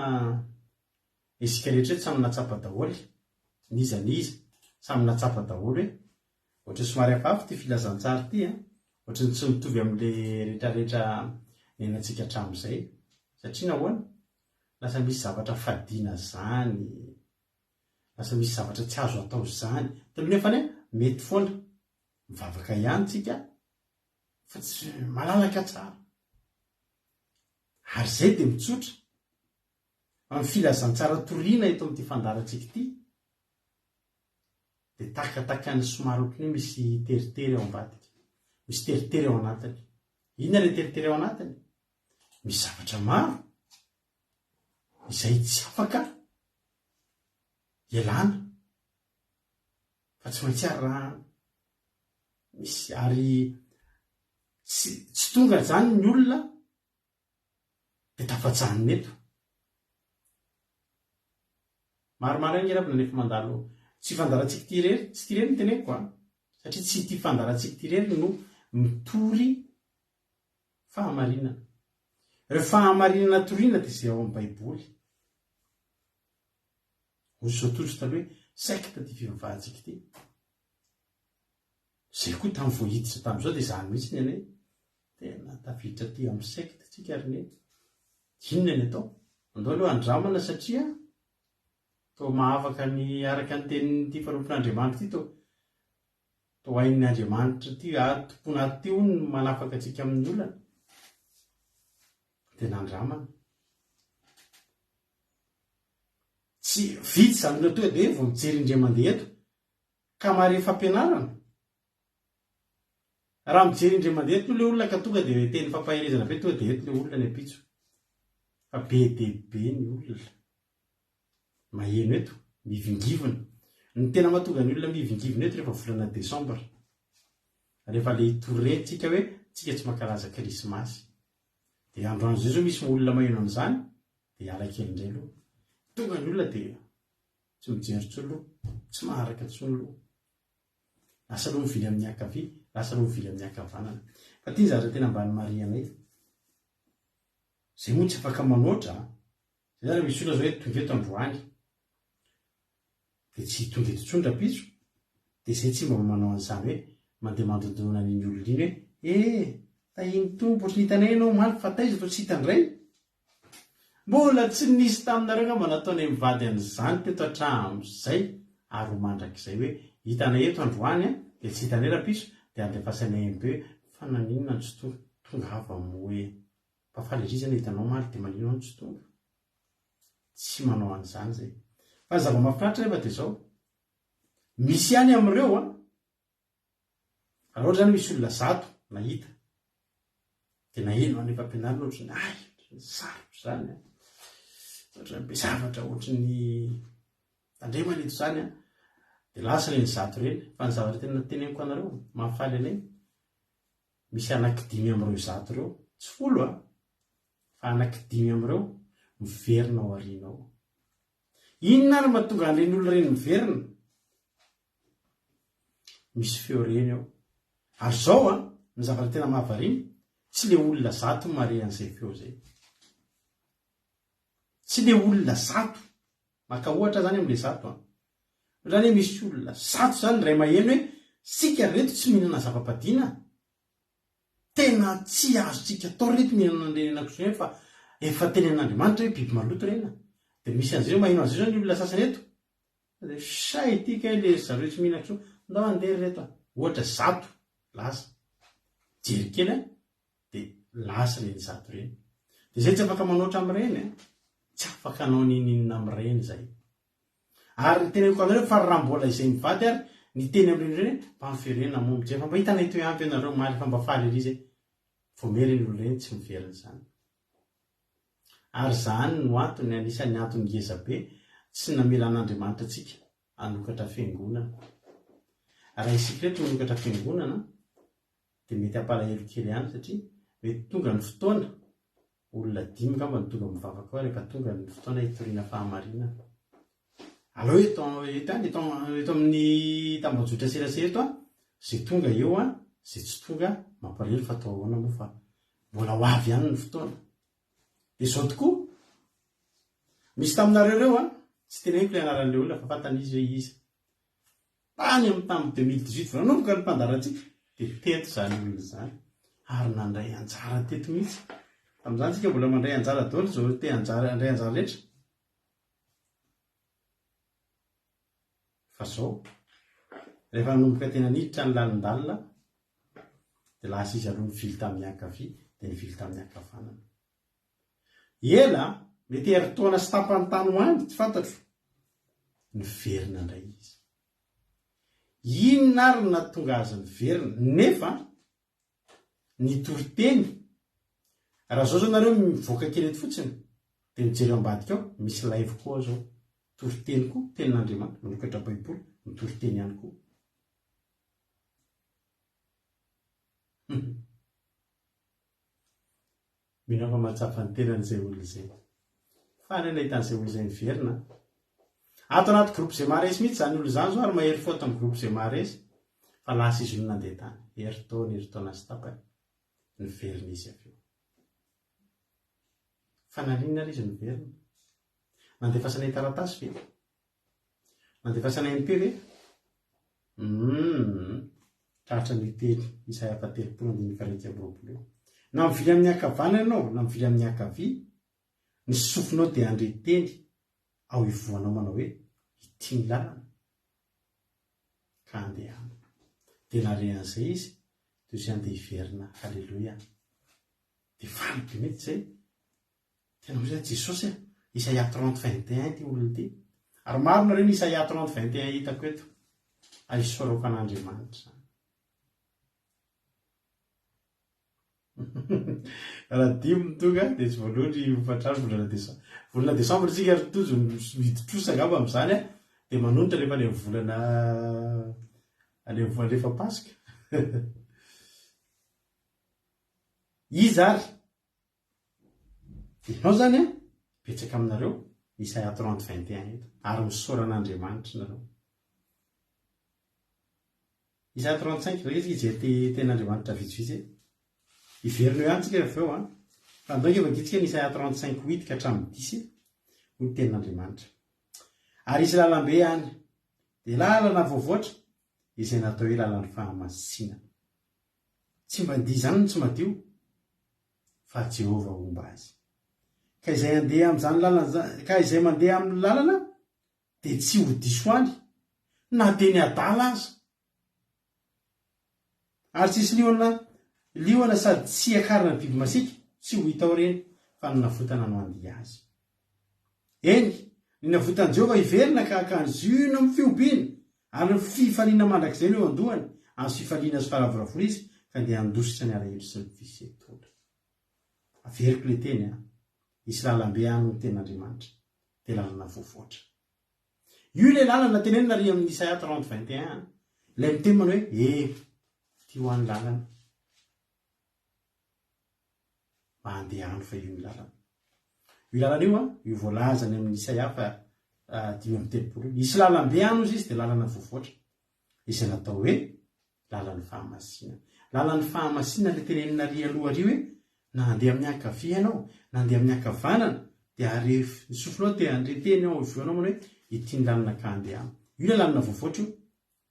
Speaker 2: isika rehetra eto samy nahatsapa daholo, n'iza n'iza, samy nahatsapa daholo hoe ohatran'ny somary hafahafa ity filazantsara ity an, ohatran'ny tsy mitovy amin'ilay rehetrarehetra niainantsika hatramin'izay. Satria nahoana? Lasa misy zavatra fadiana izany. Lasa misy zavatra tsy azo atao izany. Taloha nefa anie mety foana. Mivavaka ihany tsika fa tsy malalaka tsara. Ary izay dia mitsotra. Amin'ny filazantsara toriana eto amin'ity fandaharantsika ity dia takatakan'ny somary ohatran'ny hoe misy teritery ao ambadika. Misy teritery ao anatiny. Inona ilay teritery ao anatiny? Misy zavatra maro izay tsy afaka ialana fa tsy maintsy arahana. Misy ary tsy tsy tonga izany ny olona dia tafajanona eto. Maromaro ihany nge ravina nefa mandalo tsy fandaharantsika ity irery, tsy ity irery no teneniko an, satria tsy ity fandaharantsika ity irery no mitory Fahamarinana. Ireo fahamarinana toriana dia izay ao amin'ny Baiboly. Hoy izao tojo taloha hoe secte ity fivavahantsika ity. Izay koa tamin'ny vao hiditra tamin'izao dia izany mihitsy ny anay. Tena tafiditra aty amin'ny secte tsika ry neny. Inona ny atao? Andao aloha andramana satria toa mahavaka ny araka ny tenin'ity mpanompon'Andriamanitra ity toa Toa hain'ny Andriamanitra ity ary tompoina aty hono ny manafaka antsika amin'ny olana. Dia nandramana. Tsy vitsy izany olona tonga dia vao mijery indray mandeha eto ka mahare fampianarana. Raha mijery indray mandeha eto ilay olona ka tonga dia teny fampaherezana be tonga dia eto ilay olona ny ampitso. Fa be dia be ny olona maheno eto, mihivingivina. Ny tena mahatonga ny olona mihivingivina eto rehefa volana desambra. Rehefa le hitory tsika hoe tsika tsy mankalaza krismasy. Dia androany izay zao misy olona maheno an'izany dia hiala kely indray aloha. Tonga ny olona dia tsy mijery intsony aloha, tsy maharaka intsony aloha. Lasa aloha mivily amin'ny ankavia, lasa aloha mivily amin'ny ankavanana. Fa ity ny zavatra tena mba nomarihanay. Izay moa tsy afaka manoatra a! Izay zany raha misy olona zao hoe tonga eto androany, dia tsy tonga eto intsony rahampitso, dia izay tsy mba manao an'izany hoe mandeha mandondona an'iny olona iny hoe eh! Tahin'ny Tompo, ohatry ny hitanay ianao omaly fa taiza toa tsy hita indray? Mbola tsy nisy taminareo angamba nataonay mivady an'izany teto hatramin'izay ary ho mandrakizay hoe hitanay eto androany an, dia tsy hitanay rahampitso, dia andefasanay MP hoe fa naninona no tsy tonga? Tongava moa e! Fa faly ery zay nahita anao omaly dia maninona no tsy tonga? Tsy manao an'izany zay. Fa ny zava-mahafinaritra nefa dia izao, misy ihany amin'ireo an, raha ohatra izany misy olona zato nahita, dia naheno any am-pampianarana ohatran'ny hay, ohatran'ny sarotra izany an, ohatran'ny be zavatra, ohatran'ny tandremana eto izany an, dia lasa ireny zato ireny. Fa ny zavatra tena teneniko anareo, mahafaly anay, Misy anaky dimy amin'ireo zato ireo, tsy folo an, fa anaky dimy amin'ireo miverina ao aoriana ao. Inona ary mahatonga an'ireny olona ireny miverina? Misy feo reny ao. Ary izao an, ny zavatra tena mahavariana, tsy le olona zato no mahare an'izay feo izay. Tsy le olona zato. Maka ohatra zany amle zato an. Ohatra zany hoe misy olona zato zany indray maheno hoe sika ry reto tsy mihinana zava-padiana. Tena tsy azontsika atao ry reto mihinana an'ireny henakisoa ireny fa efa tenenin'Andriamanitra hoe biby maloto ireny. Dia misy an'izay maheno an'izay zao ny olona sasany eto. Dia say ity kay le zareo tsy mihinan-kisoa. Ndao handeha ry reto a. Ohatra zato lasa. Jery kely an. Dia lasa ireny zato ireny. Dia izay tsy afaka manoatra amin'ireny an. Tsy afaka hanao n'inon'inona amin'ireny izay. Ary teneniko anareo fa raha mbola izay mivady ary niteny amin'ireny ireny hoe mba miverena moa mijery fa mba hitanay toy ampy ianareo omaly fa mba faly ery izay. Vao miha ireny olona ireny tsy miverina izany. Ary izany no antony, anisan'ny antony ngeza be tsy namelan'Andriamanitra antsika hanokatra fiangonana. Raha isika ireto manokatra fiangonana dia mety hampalahelo kely ihany satria mety tonga ny fotoana, olona dimy angamba no tonga mivavaka ao rehefa tonga ny fotoana hitoriana fahamarinana. Aleo eto eto ihany, eto eto amin'ny tambajotra serasera eto an, izay tonga eo an, izay tsy tonga mampalahelo fa atao ahoana moa fa mbola ho avy ihany ny fotoana. Dia izao tokoa, misy taminareo ireo an, tsy teneniko ilay anaran'ilay olona fa fantany izy hoe iza. Tany amin'ny tamin'ny 2018 vao nanomboka ny mpandarantsika dia teto izany olona izany ary nandray anjara teto mihitsy. Tamin'izany isika mbola mandray anjara daholo izao te hanjara handray anjara rehetra. Fa izao, rehefa nanomboka tena niditra ny lalindalina dia lasa izy aloha nivily tamin'ny ankavia dia nivily tamin'ny ankavanana. Ela, mety herintaona sy tapany tany ho any, tsy fantatro. Niverina indray izy. Inona ary no nahatonga azy niverina? Nefa ny toriteny, raha zao zao nareo mivoaka kely eto fotsiny, dia mijery ao ambadika ao, misy live koa ao zao. Toriteny koa, tenin'Andriamanitra, manokatra baiboly, mitoriteny ihany koa. Mino aho fa mahatsapa ny tenany izay olona izay. Faly aho nahita an'izay olona izay niverina. Ato anaty groupe izay maharesy mihitsy izany olona izany izao ary mahery fo ato amin'ny groupe izay maharesy. Fa lasa izy no nandeha tany. Herintaona, herintaona sy tapany. Niverina izy avy eo. Fa naninona ary izy niverina? Nandefasanay taratasy ve? Nandefasana MP ve? Humm. Tratra ny teny Isaia faha 30 andininy faha 21 io. Na mivily amin'ny ankavanana ianao na mivily amin'ny ankavia, ny sofinao dia handre teny ao ivohonao manao hoe, Ity ny lalana, ka andehano. Dia nare an'izay izy, dia hoy izy andeha hiverina. Haleloia. Dia faly be mihitsy izay. Tena hoy zany Jesosy a! Isaia 30 21 ity olona ity. Ary maro nareo ny Isaia 30 21 hitako eto. Ary isaorako an'Andriamanitra izany. Raha dimy no tonga dia tsy voaloa ny hofantrano volana desambra. Volana desambra isika ry Tojo midi-trosa angamba amin'izany an, dia manonitra rehefa any amin'ny volana any amin'ny rehefa Paska. Iza ary? Ianao izany an, betsaka aminareo Isaia 30 21 eto, ary misaora an'Andriamanitra nareo. Isaia 35, zao isika hijery ty tenin'Andriamanitra vitsivitsy e. Hiverina eo ihany tsika avy eo an. Fa andao ange vakitsika ny Isaia 35 huit ka hatramin'ny dix e. Hoy ny tenin'Andriamanitra. Ary hisy lalambe any, dia lalana voavoatra, izay natao hoe lalan'ny fahamasinana. Tsy mba handia izany ny tsy madio, fa Jehovah homba azy. Ka izay handeha amin'izany lalana izany, ka izay mandeha amin'ny lalana dia tsy ho diso any, na dia ny adala aza. Ary tsy hisy liona, liona sady tsy hiakarana ny biby masiaka, tsy ho hita ao ireny, fa ny navotana no handia azy. Eny, ny navotan'i Jehovah hiverina ka haka an'i Ziona amin'ny fihobiana, ary ny fifaliana mandrakizay no eo an-dohany, azo fifaliana sy faharavoravoana izy, ka ndeha handositra ny alahelo sy ny fisentoana. Averiko ilay teny an! Hisy lalambe any hoy ny tenin'Andriamanitra, dia lalana voavoatra. Io ilay lalana tenenina ary amin'ny Isaia 30 21 an! Ilay miteny manao hoe, E, ity ho any lalana. Mba handehano fa io ny lalana. Io lalana io an, io voalaza any amin'ny Isaia fa 35 io. Hisy lalambe any hozy izy dia lalana voavoatra. Izay natao hoe lalan'ny fahamasinana. Lalan'ny fahamasinana ilay tenenina ary aloha ary hoe na handeha amin'ny ankavia ianao, na handeha amin'ny ankavanana, dia ary ny sofinao te handre teny ao ivoho anao manao hoe ity ny lalana ka andehano. Io ilay lalana voavoatra io,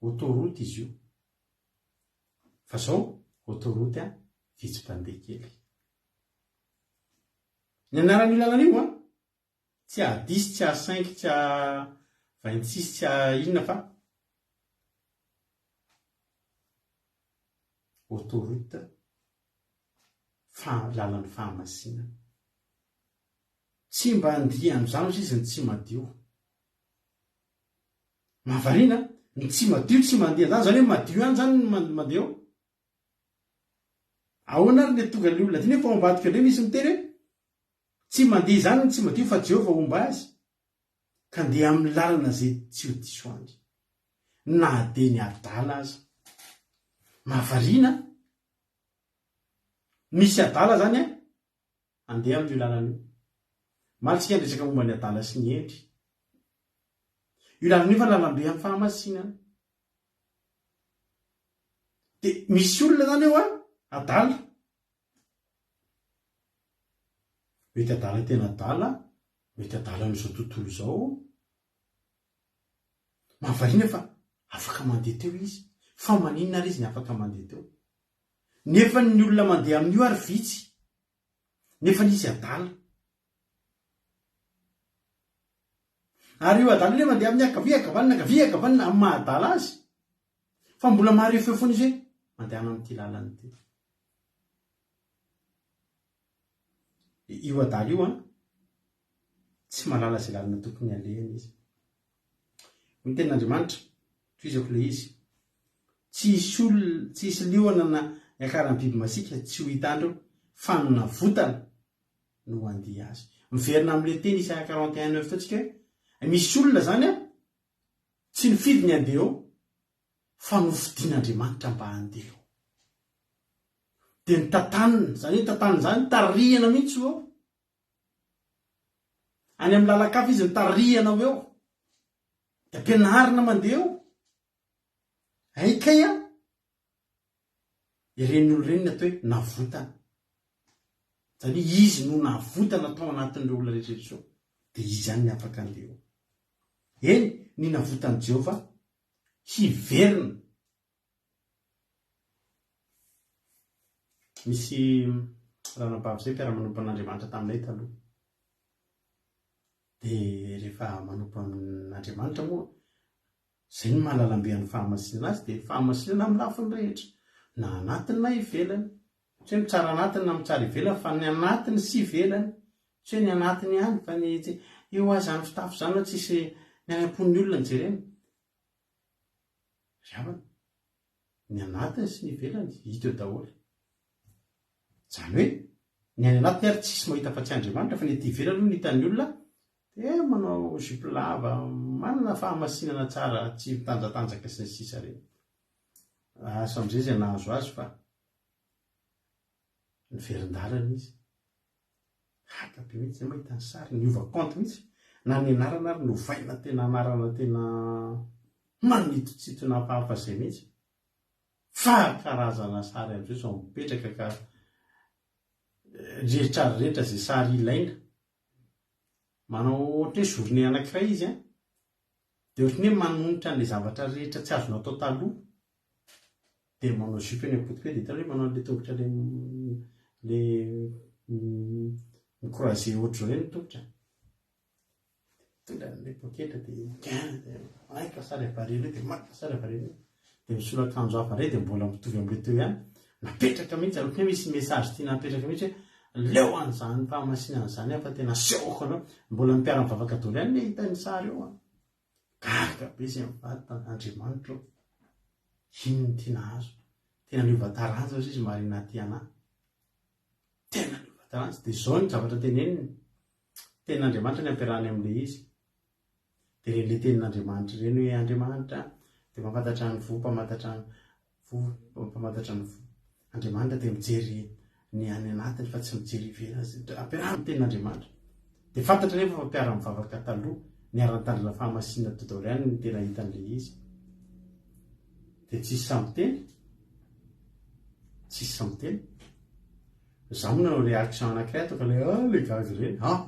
Speaker 2: autoroute izy io. Fa zao autoroute an, vitsy mpandeha kely. Ny anaran'io lalana io an, Tsy A dix, tsy A cinq, tsy A 26, tsy A inona fa autoroute fa lalan'ny fahamasinana. Tsy mba handia an'izany ozy izy ny tsy madio. Mahavariana, ny tsy madio tsy mandia an'izany, izany hoe madio ihany izany ny mandeha eo. Ahoana ary le tonga le olona aty nefa ao ambadika indray misy miteny hoe Tsy mandeha izany ny tsy madio fa Jehovah homba azy, ka ndeha amin'ny lalana izay tsy ho diso andry. Na dia ny adala aza. Mahavariana an! Misy adala izany an, handeha amin'io lalana io. Omaly tsika niresaka momba ny adala sy ny hendry. Io lalana io fa lalambe amin'ny fahamasinana. Dia misy olona izany eo an, adala. Mety adala tena adala, mety adala amin'izao tontolo izao. Mahavariana fa afaka mandeha teo izy. Fa maninona ary izy ny afaka mandeha teo? Nefa ny olona mandeha amin'io ary vitsy. Nefa izy adala. Ary io adala io mandeha amin'ny ankavia, ankavanana, ankavia, ankavanana amin'ny maha adala azy. Fa mbola mahare feo foana izy hoe mandehana amin'ity lalana ity. Io adala io an, tsy mahalala izay lalana tokony alehany izy. Hoy ny tenin'Andriamanitra, tohizako ilay izy, tsy hisy olona, tsy hisy liona na niakaran'ny biby masiaka tsy ho hita andreo, fa ny navotana no handia azy. Miverina amin'ilay teny Isaia 41 neuf teo tsika hoe, misy olona izany an, tsy nifidy ny handeha eo, fa nofidin'Andriamanitra mba handeha eo. Dia notantanina, izany hoe tantanina izany, tarihana mihitsy ho eo. Any amin'ny lalan-kafa izy no tarihana ho eo. Dia ampianarina mandeha eo. Hay kay an! Ireny olona ireny no atao hoe navotana. Izany hoe izy no navotana tao anatin'ireo olona rehetra ireo. Dia izy ihany ny afaka handeha eo. Eny, ny navotan'i Jehovah hiverina. Misy ranabavy izay mpiara-manompo an'Andriamanitra taminay taloha. Dia rehefa manompo an'Andriamanitra moa, izay no maha lalambe an'ny fahamasinana azy, dia fahamasinana amin'ny lafiny rehetra, na anatiny na ivelany. Tsy hoe mitsara anatiny na mitsara ivelany fa ny anatiny sy ivelany. Tsy hoe ny anatiny ihany fa ny io hoa izany fitafy izany hoa tsisy ny any am-pon'ny olona no jerena. Ry havana, ny anatiny sy ny ivelany hita eo daholo. Izany hoe. Ny any anatiny ary tsisy mahita afa-tsy Andriamanitra fa ny ety ivelany hono hitan'ny olona dia manao jupe lava, manana fahamasinana tsara, tsy mitanjatanjaka sy ny sisa ireny. Asa amin'izay izay nahazo azy fa niverin-dalana izy. Gaga be mihitsy zay mahita ny sary, niova compte mihitsy. Na ny anarana ary novaina tena anarana tena manitotsitona hafahafa zay mihitsy. Fa karazana sary amizao zao mipetraka ka retraretra zay sary ilaina. Manao ohatry hoe journée anakiray izy an, dia ohatry ny hoe manonitra an'ilay zavatra rehetra tsy azo natao taloha. Dia manao jupe eny am-potoka eo dia hitanao hoe manao an'ilay tongotra ilay ilay mi-croiser ohatr'izao ireny ny tongotra. Mitondra an'ilay poketra dia dia maka sary avy ary eo dia maka sary avy ary eo. Dia misolo akanjo hafa indray dia mbola mitovy amin'ilay teo ihany. Napetraka mihitsy, ohatran'ny hoe misy message tiana hapetraka mihitsy hoe leo an'izany fahamasinana izany aho fa tena asehoko anao. Mbola ny mpiara-mivavaka daholo ihany no hita ny sary eo an. Gaga be izay mivady fa Andriamanitra ô, inona no tiana azo? Tena niova taranja hozy izy Marina Tiana. Tena niova taranja. Dia izao ny zavatra teneniny, tenin'Andriamanitra ny ampiarahany amin'ilay izy. Dia ireny ilay tenin'Andriamanitra ireny hoe Andriamanitra dia mpamantatra ny voa, mpamantatra ny voa, mpamantatra ny voa. Andriamanitra dia mijery ny any anatiny fa tsy mijery ivelany. Ampiarahana ny tenin'Andriamanitra. Dia fantatra anefa fa mpiara-mivavaka taloha, niara-nitandrina fahamasinana teo daholo ihany ny tena hitan'ilay izy. Dia tsisy sahy miteny. Tsisy sahy miteny. Izaho moa nanao réaction anankiray ataoko ilay ah ilay gaga ireny. Ah!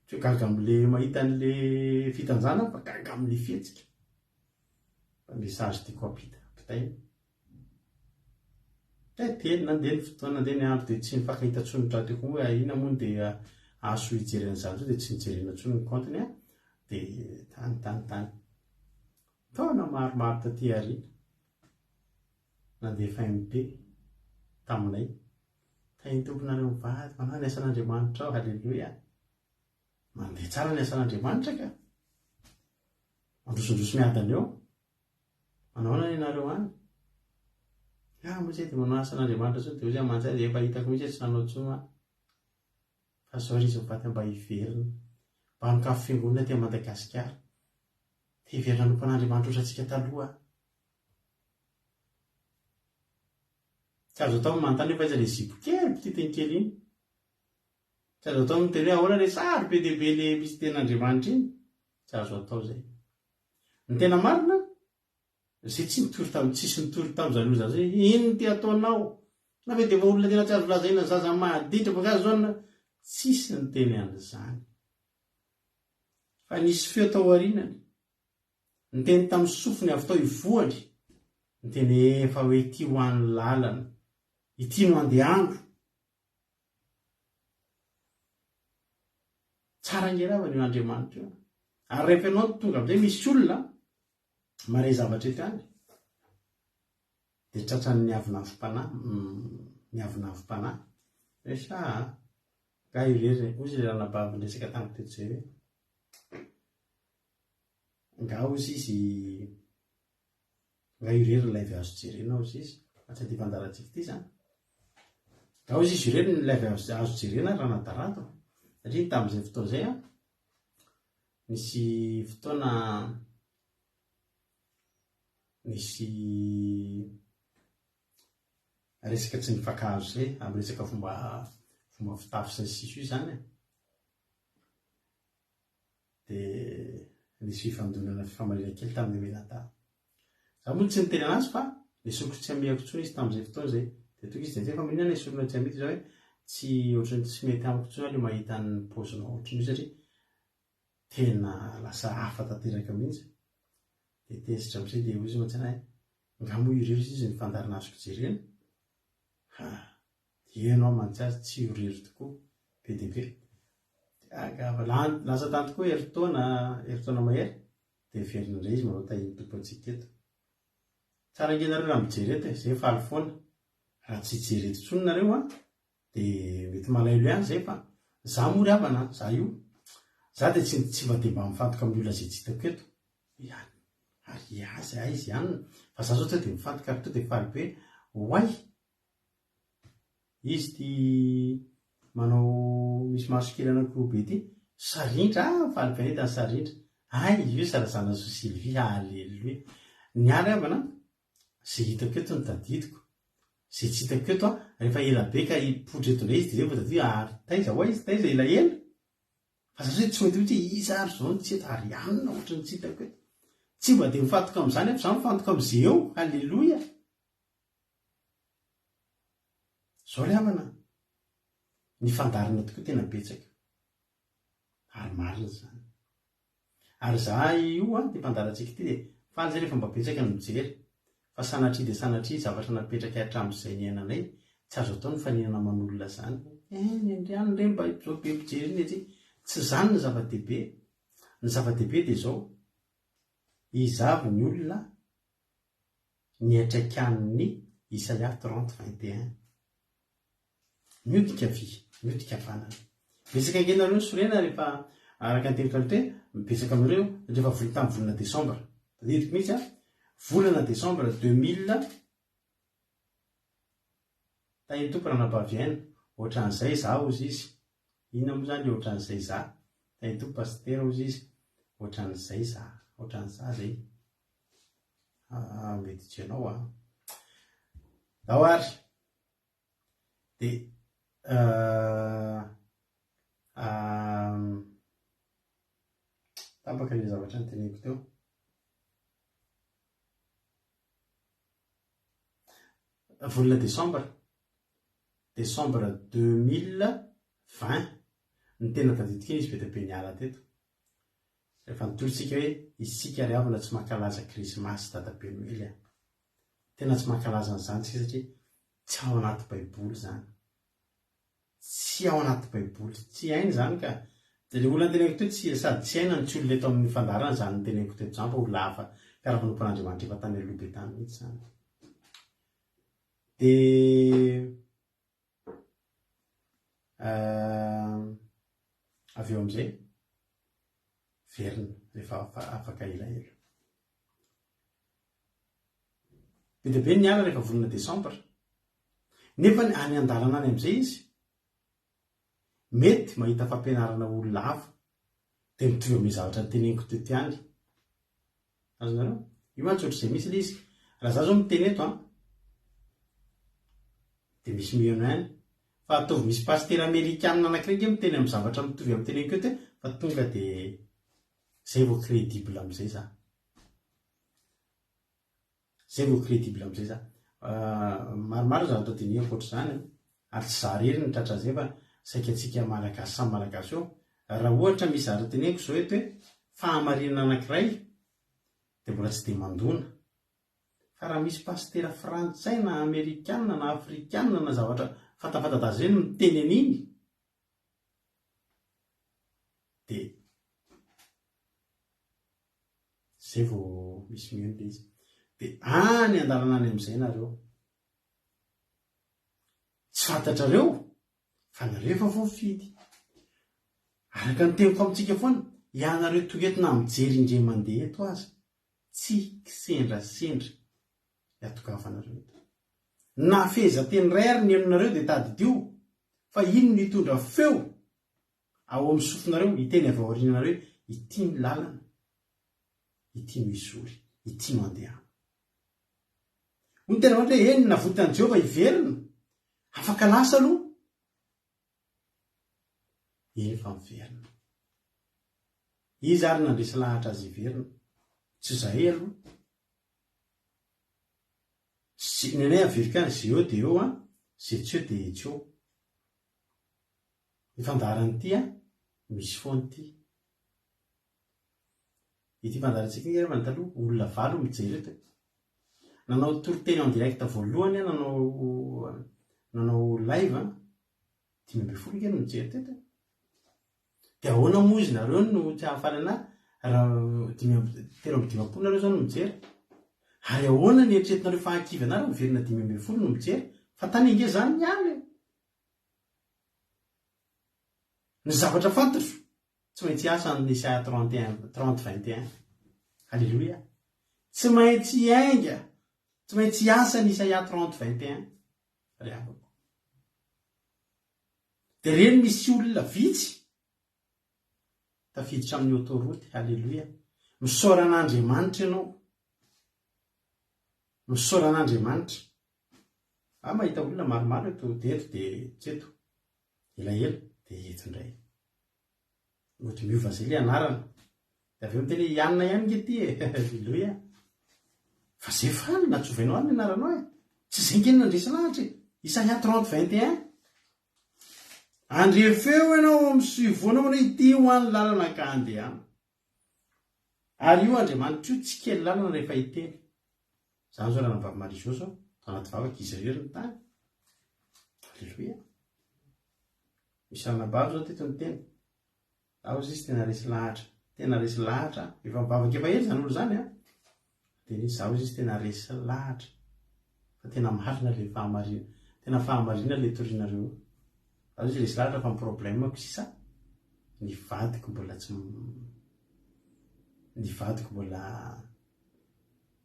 Speaker 2: Tsy hoe gaga amin'ilay mahita an'ilay fitanjahana fa gaga amin'ilay fihetsika. Fa message tiako hampita, ampitaina. Dia teny, nandeha ny fotoana, nandeha ny andro dia tsy nifankahita intsony rahateo koa hoe inona moa no dia azo hijerena an'izany intsony dia tsy nijerena intsony ny compte-ny an, dia tany tany tany. Taona maromaro taty aoriana, nandefa MP taminay, tahin'ny Tomponareo mivady, manao ny asan'Andriamanitra ao, haleloia. Mandeha tsara ny asan'Andriamanitra ka. Mandrosondroso miadana eo. Manao ahoana ianareo any? Ah, moa tsy dia manao asan'Andriamanitra intsony, dia hoy izy mantsy azy, efa hitako mihitsy hoe tsy nanao intsony aho. Fa izao ry izy mivady mba hiverina. Mba hanokafy fiangonana aty Madagasikara. Te hiverina hanompo an'Andriamanitra ohatrantsika taloha aho. Tsy azo atao ny manontany hoe fa aiza ilay zipo kely pititiny kely iny. Tsy azo atao ny miteny hoe ahoana ilay sary be dia be ilay misy tenin'Andriamanitra iny. Tsy azo atao izay. Ny tena marina, izay tsy nitory tamin'ny tsisy nitory tamin'izany olona izany hoe inona ity ataonao? Na ve dia efa olona tena tsy azo lazaina zaza maditra fa angaha zao na tsisy niteny an'izany. Fa nisy feo tao aorianany, niteny tamin'ny sofiny avy tao ivohany, niteny hoe efa hoe ity ho an'ny lalana, ity no andehano. Tsara ange ravana io Andriamanitra io. Ary rehefa ianao tonga amin'izay misy olona mahare zavatra eto ihany dia tratran'ny avonavom-panahy, miavonavom-panahy. Hoe sa nga irery, hoy izy ilay ranabavy niresaka tamiko teto izay hoe nga hozy izy Nga irery ny live azo jerena ozy izy fa tsy aty fandaharantsika ity zany. Nga ozy izy irery ny live azo jerena raha nadarato satria tamin'izay fotoana izay an nisy fotoana nisy resaka tsy nifankahazo izay amin'ny resaka fomba fomba fitafy sy ny sisa io izany e. Dia nisy fifandonana fifamaliana kely tamin'i Aminadahy. Izaho moa tsy niteny anazy fa nesoriko tsy hamehako intsony izy tamin'izay fotoana izay. Dia tonga izy dia niteny fa maninona nesorinao tsy hamehiko izaho hoe tsy ohatran'ny tsy mety amiko intsony aloha mahita ny paozinao ohatran'io satria tena lasa hafa tanteraka mihitsy. Dia tezitra amin'izay dia hoy izy mantsy anay, nga moa irery izy ny fandaharana azoko jerena? Ha! Dia ianao mantsy azy tsy ho irery tokoa, be dia be. Gaga, lasa tany tokoa herintaona, herintaona mahery, dia miverina indray izy manao tahian'ny Tompo antsika eto. Tsara ange nareo raha mijery eto e, zay faly foana. Raha tsy hijery eto intsony nareo an, dia mety malahelo ihany zay fa za moa ry havana an, za io, za dia tsy tsy mba dia mba mifantoka amin'ny olona izay tsy hitako eto ihany. Ary azy aiza ihany, fa za zao tonga dia mifantoka ary tonga dia faly be, oay! Izy ity manao misy maso kely anankiroa be ity. Sarindra ah, faly be nahita an'i Sarindra. Hay, io Sarazanasoa Sylvie, haleloia. Ny ahy ry havana, izay hitako eto no tadidiko. Izay tsy hitako eto an, rehefa ela be ka hipoitra eto indray izy dia izay vao tadidiko hoe ary taiza hoa izy, taiza elaela? Fa za zao tsy mahita mihitsy hoe iza ary izao no tsy eto ary anona ohatry ny tsy hitako eto. Tsy mba dia mifantoka amin'izany aho fa za mifantoka amin'izay eo, haleloia. Izao ry havana, ny fandaharana tokoa tena betsaka. Ary marina izany. Ary izahay io an, ity mpandaharantsika ity dia faly izay rehefa mba betsaka ny mijery. Fa sanatria dia sanatria zavatra napetrakay hatramin'izay niainanay, tsy azo atao ny mifaninana aman'olona izany. Eh, ny an-dry any re mba izao be mpijery iny aty. Tsy izany ny zava-dehibe. Ny zava-dehibe dia izao, iza avy ny olona niatraikan'ny Isaia 30 21. Miodika havia, miodika havanana. Betsaka ange nareo ny sorena rehefa araka ny teniko taloha hoe betsaka aminareo rehefa vola tamin'ny volana desambra. Tadidiko mihitsy an, volana desambra 2000 Tahin'ny Tompo ranabavy aina, ohatran'izay za hozy izy. Inona moa zany le ohatran'izay za? Tahin'ny Tompo pasitera hozy izy, ohatran'izay za, ohatran'iza zay. Ah, mety tsy ianao an. Ao ary. Dia tapaka ilay zavatra noteneniko teo. Volana desambra, desambra 2020, ny tena tadidiko iny izy be dia be niala teto. Rehefa nitory tsika hoe isika ry havana tsy mankalaza krismasy dadabe noely a. Tena tsy mankalaza an'izany tsika satria tsy ao anaty baiboly izany. Tsy ao anaty baiboly. Tsy hainy izany ka. Dia ilay olona noteneniko teo tsy sady tsy haina no tsy olona eto amin'ny fandaharana izany noteneniko teto izany fa olona hafa mpiara-manompo an'Andriamanitra efa tany aloha be tany mihitsy izany. Dia avy eo amin'izay verina rehefa afaka elaela. Be dia be ny niala rehefa volana desambra. Nefa any an-dalana any amin'izay izy, mety mahita fampianarana olona hafa, dia mitovy amin'ilay zavatra noteneniko teto ihany. Azonareo? Io mantsy ohatr'izay mihitsy ilay izy. Raha za zao miteny eto an, dia misy mihaino ihany. Fa ataovy misy pasitera amerikana anankiray ange miteny amin'ny zavatra mitovy amin'ny teneniko eto e, fa tonga dia zay vao crédible amin'izay za. Zay vao crédible amizay za. Maromaro ny zavatra dinihako ohatr'izany an, ary tsy za irery no tratra an'izay fa saika antsika malagasy samy malagasy eo. Raha ohatra misy zavatra teneniko izao eto hoe fahamarinana anankiray dia mbola tsy dia mandona. Fa raha misy pasitera frantsay na amerikana na afrikana na zavatra fantafantadaza ireny miteny an'iny dia Zay vao misy mihaino le izy. De any andalana any amizay nareo. Tsy fantatrareo fa nareo efa voafidy. Araka ny teniko amintsika foana, ianareo tonga eto na mijery indray mandeha eto aza, tsy kisendrasendra ny hatongavanareo eto. Na fehezanteny iray ary ny henonareo dia tadidio fa iny no hitondra feo Ao amin'ny sofinareo, hiteny avy ao aoriananareo hoe, Ity ny lalana, ity no izory, ity no andehana. Hoy ny Tenin'Andriamanitra hoe, Eny, navotan'i Jehovah hiverina. Afaka lasa aloha. Eny fa miverina. Iza ary nandresy lahatra azy hiverina? Tsy izahay aloha. Tsy, ny anay averiko ihany, izay eo dia eo an, izay tsy eo dia tsy eo. Ny fandaharana ity an, misy foana ity. Ity fandaharantsika ity angamba taloha olona valo mijery eto e. Nanao toriteny en direct voalohany aho nanao nanao live an, 15 ange no nijery teto e. Dia ahoana moa izy nareo no tsy hahafaly anah raha dimy amby 53 nareo izao no mijery? Ary ahoana ny eritreretinareo fa hahakivy anah raha miverina 15 no mijery? Fa tany ange izany niala e. Ny zavatra fantatro, tsy maintsy hiasa ny Isaia 31, 30, 21. Aleloia. Tsy maintsy hiainga, tsy maintsy hiasa ny Isaia 30, 21. Ry havako. Dia ireny misy olona vitsy tafiditra amin'ny autoroute. Aleloia. Misaora an'Andriamanitra ianao. Misaora an'Andriamanitra. Aho mahita olona maromaro eto dia eto dia tsy eto. Elaela dia eto indray. Mody miova zay le anarana. Dia avy eo miteny hoe i Anna ihany nge ty e. Aleloia. Fa zay faly na tsy ovainao ary ny anaranao e. Tsy zay nge no nandresy lahatra e. Isaia 30 21. Andre feo ianao ao amin'ny sivoanao hoe ity ho any lalana ka andehana. Ary io Andriamanitra io tsy kely lalana rehefa hiteny. Zany zao ranabavy Marie Jo zao, tao anaty vavaka izy irery ny tany. Aleloia. Misy ranabavy zao teto niteny. Za ozy izy tena resy lahatra. Tena resy lahatra. Efa mivavaka efa ela zany olo zany an. Tena izy za ozy izy tena resy lahatra. Fa tena marina le fahamarina. Tena fahamarina le torinareo. Za ozy izy resy lahatra fa ny problème-ko sisa ny vadiko mbola tsy ny vadiko mbola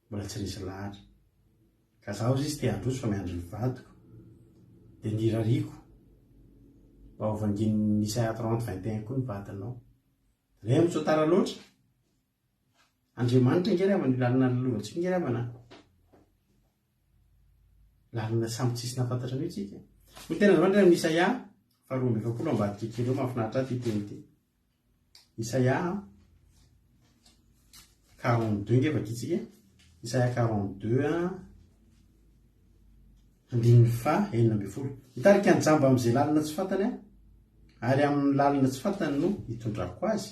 Speaker 2: mbola tsy resy lahatra. Ka za ozy izy te handroso fa miandry ny vadiko. Dia ny irariako mba ho vangian'ny Isaia 30 21 koa ny vadinao. Re am sao tara loatra. Andriamanitra ange ry havana io lalana lalovantsika ange ry havana. Lalana samy tsisy nahafantatra an'io tsika. Hoy tena Andriamanitra amin'ny Isaia faha 42 ambadika kely eo mahafinaritra ahy ity teny ity. Isaia 42 nge vakitsika e. Isaia 42 andininy faha 16. Hitarika ny jamba amin'izay lalana tsy fantany aho, ary amin'ny lalana tsy fantany no hitondrako azy.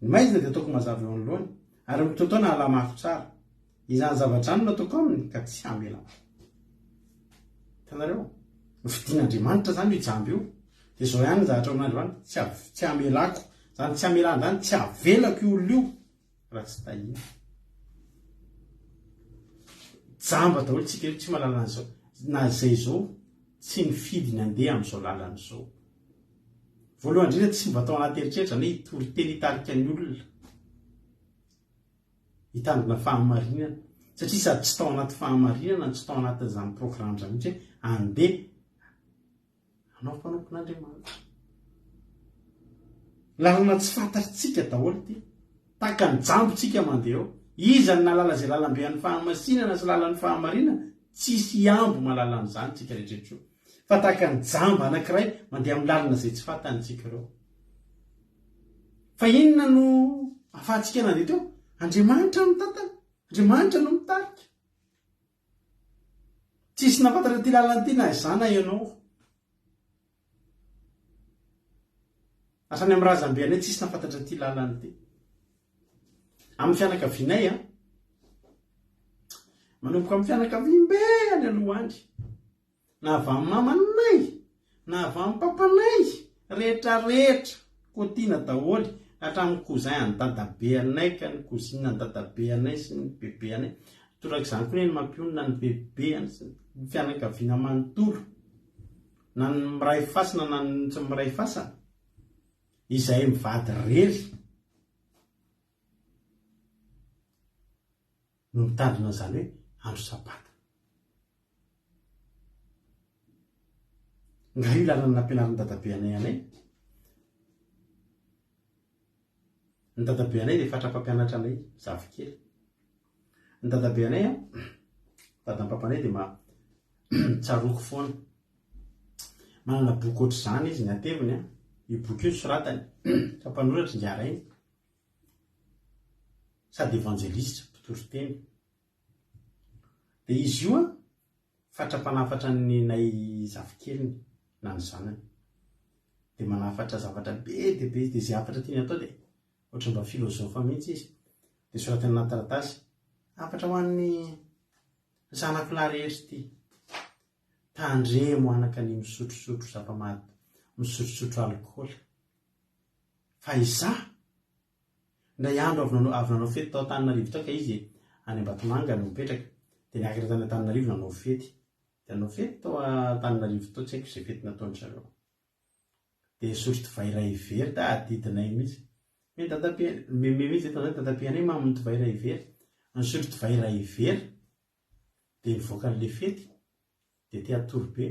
Speaker 2: Ny maizina dia ataoko mazava eo anoloany, ary ny mitotaona halamako tsara. Izany zavatra izany no ataoko aminy ka tsy hamela ahy. Hitanareo? Nofidin'Andriamanitra izany io jamba io. Dia izao ihany ny zavatra amin'Andriamanitra, tsy tsy hamelako, izany tsy hamelana izany, tsy havelako io olona io raha tsy tahiana. Jamba daholo tsika io, tsy mahalala an'izao. Na izay izao, tsy nifidy ny handeha amin'izao lalana izao. Voalohany indrindra tsy mba tao anaty eritreritra ny hoe hitory teny hitarika ny olona. Hitandrina fahamarinana. Satria sady tsy tao anaty fahamarinana no tsy tao anatin'izany programme izany mihitsy hoe andeha hanao fanompon'Andriamanitra. Lalana tsy fantatritsika daholo ity. Tahaka ny jambo tsika mandeha eo. Iza no nahalala izay lalambe an'ny fahamasinana sy lalan'ny fahamarinana? Tsisy hiambo mahalala an'izany tsika rehetra io. Fa tahaka ny jamba anankiray mandeha amin'ny lalana izay tsy fantany tsika ireo. Fa inona no ahafahantsika nandeha teo? Andriamanitra no mitantana. Andriamanitra no mitarika. Tsisy nahafantatra ity lalana ity na izaho na ianao. Hatrany amin'ny razambe anay tsisy nahafantatra ity lalana ity. Amin'ny fianakavianay an, manomboka amin'ny fianakaviambe any aloha any. Na avy amin'ny mamanay, na avy amin'ny papanay, rehetra rehetra, kotiana daholo, hatramin'ny cousin an'i dadabe anay ka ny cousine an'i dadabe anay sy ny bebe anay, torak'izany koa ny mampionona ny bebe any sy ny fianakaviana manontolo, na ny miray fasana na ny tsy miray fasana, izay mivady irery. No mitandrina an'izany hoe andro sabata. Nga io lalana nampianarin'ny dadabe anay anay? Ny dadabe anay dia fatra-pampianatra anay zafikely. Ny dadabe anay an, dadan'ny papanay dia ma tsaroako foana. Manana boky ohatr'izany izy ny hateviny an, io boky io nosoratany, fa mpanoratra ingahy rainy. Sady evanjelista, mpitory teny. Dia izy io an, fatra-panafatra ny nay zafikeliny na ny zanany. Dia manafatra zavatra be dia be izy, dia izay hafatra tiany atao dia ohatran'ny mba filozofa mihitsy izy. Dia soratany anaty taratasy, hafatra ho an'ny zanako lahy rehetra ity. Tandremo anaka ny misotrosotro zava-maha, misotrosotro alikaola. Fa izaho, indray andro avy nanao avy nanao fety tao Antananarivo tao ka izy any Ambatomanga no mipetraka, dia niakatra tany Antananarivo nanao fety. Dia nanao fety tao Antananarivo tao, tsy haiko izay fety nataon-dry zareo. Dia nisotro divay iray vera, tadidinay mihitsy. Hoe dadabe, meme mihitsy eto izany, dadabe anay mamo ny divay iray vera. Nisotro divay iray vera, dia nivoaka an'ilay fety, dia te hatory be.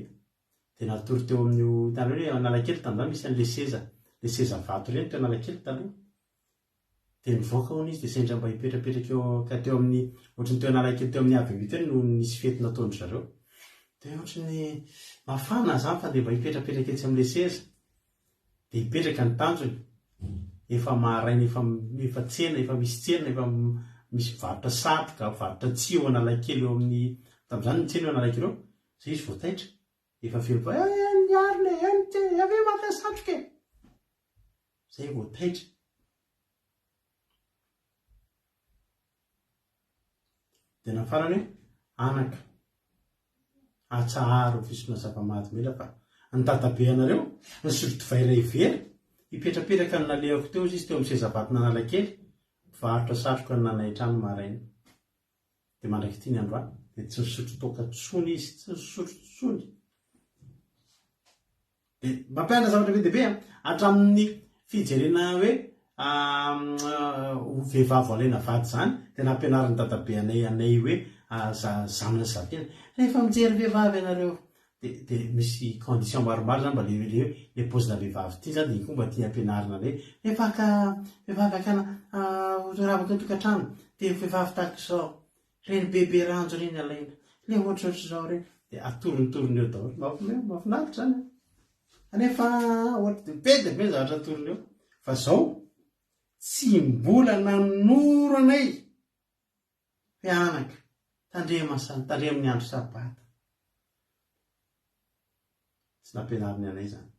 Speaker 2: Dia natory teo amin'io, hitanareo hoe Analakely tamin'izany misy an'ilay seza, ilay seza vato ireny teo Analakely taloha. Dia nivoaka hono izy dia sendra mba hipetrapetraka eo ka teo amin'ny, ohatran'ny teo Analakely teo amin'ny avenue teo no nisy fety nataon-dry zareo. Dia ohatran'ny mafana izany fa dia mba hipetrapetraka etsy amin'ilay seza. Dia hipetraka ny tanjony. Efa maraina efa efa tsena, efa misy tsena, efa misy mpivarotra satroka, mpivarotra tsihy eo Analakely eo amin'ny, tamin'izany ny tsena eo Analakely eo. Zay izy vao taitra. Efa feno fa eh ny arina e, eh ny tsena e, avia maka satroka e. Zay vao taitra. Dia nafarany hoe anaka, atsaharo ny fisotroana zava-mahadomelina fa ny dadabe anareo nisotro divay iray vera, hipetrapetraka ny nalehako teo izy teo amin'ny seza vaton'Analakely, mpivarotra satroka no nanaitra ahy ny maraina. Dia mandrak'ity ny androany dia tsy nisotro toaka intsony izy, tsy nisotro intsony. Dia mampianatra zavatra be dia be an, hatramin'ny fijerena hoe vehivavy vao alaina vady izany dia nampianarin'i dadabe anay anay hoe zamina sy zafikely, rehefa mijery vehivavy ianareo Dia dia misy condition maromaro zany mba le le hoe le paozina vehivavy ity zany dia iny koa mba tiany ampianarina anay rehefa haka vehivavy hakana ho ravaky ny tokantrano dia vehivavy tahaka izao reny bebe ranjo reny alaina le ohatrohatr'izao reny dia atorontorony eo daholo mampiomehy mahafinaritra zany an kanefa ohatra dia be dia be ny zavatra atorony eo fa zao tsy mbola nanoro anay Mpianaka, tandremo asa, tandremo ny andro sabata. Tsy nampianariny anay izany.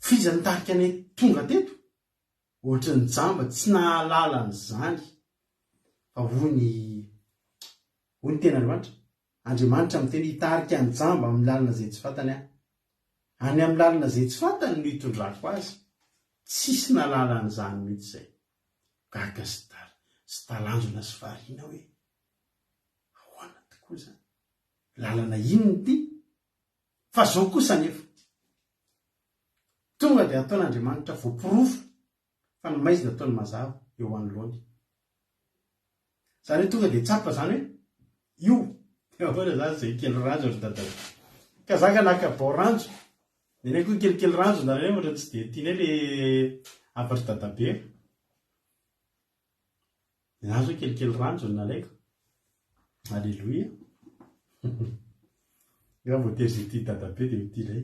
Speaker 2: F'iza nitarika anay tonga teto? Ohatry ny jamba tsy nahalala an'izany. Fa hoy ny hoy ny tenin'Andriamanitra, Andriamanitra miteny hitarika ny jamba amin'ny lalana izay tsy fantany aho. Any amin'ny lalana izay tsy fantany no hitondrako azy. Tsisy nahalala an'izany mihitsy izay. Gaga sy sy talanjona sy variana hoe ahoana tokoa izany? Lalana inona ity? Fa izao kosa anefa, tonga dia ataon'Andriamanitra voaporofo fa ny maizina ataony mazava eo anoloany. Izany hoe tonga dia tsapa izany hoe io dia ahoana izany izay kely ranjo ry dadabe. Ka za ka naka bao ranjo, nenay koa kelikely ranjo nareo ohatra tsy dia tianay le hafatry dadabe. Nenahy zao kelikely ranjo no nalaiko. Aleloia. Nga voatery izay tia dadabe dia ho tia ilay.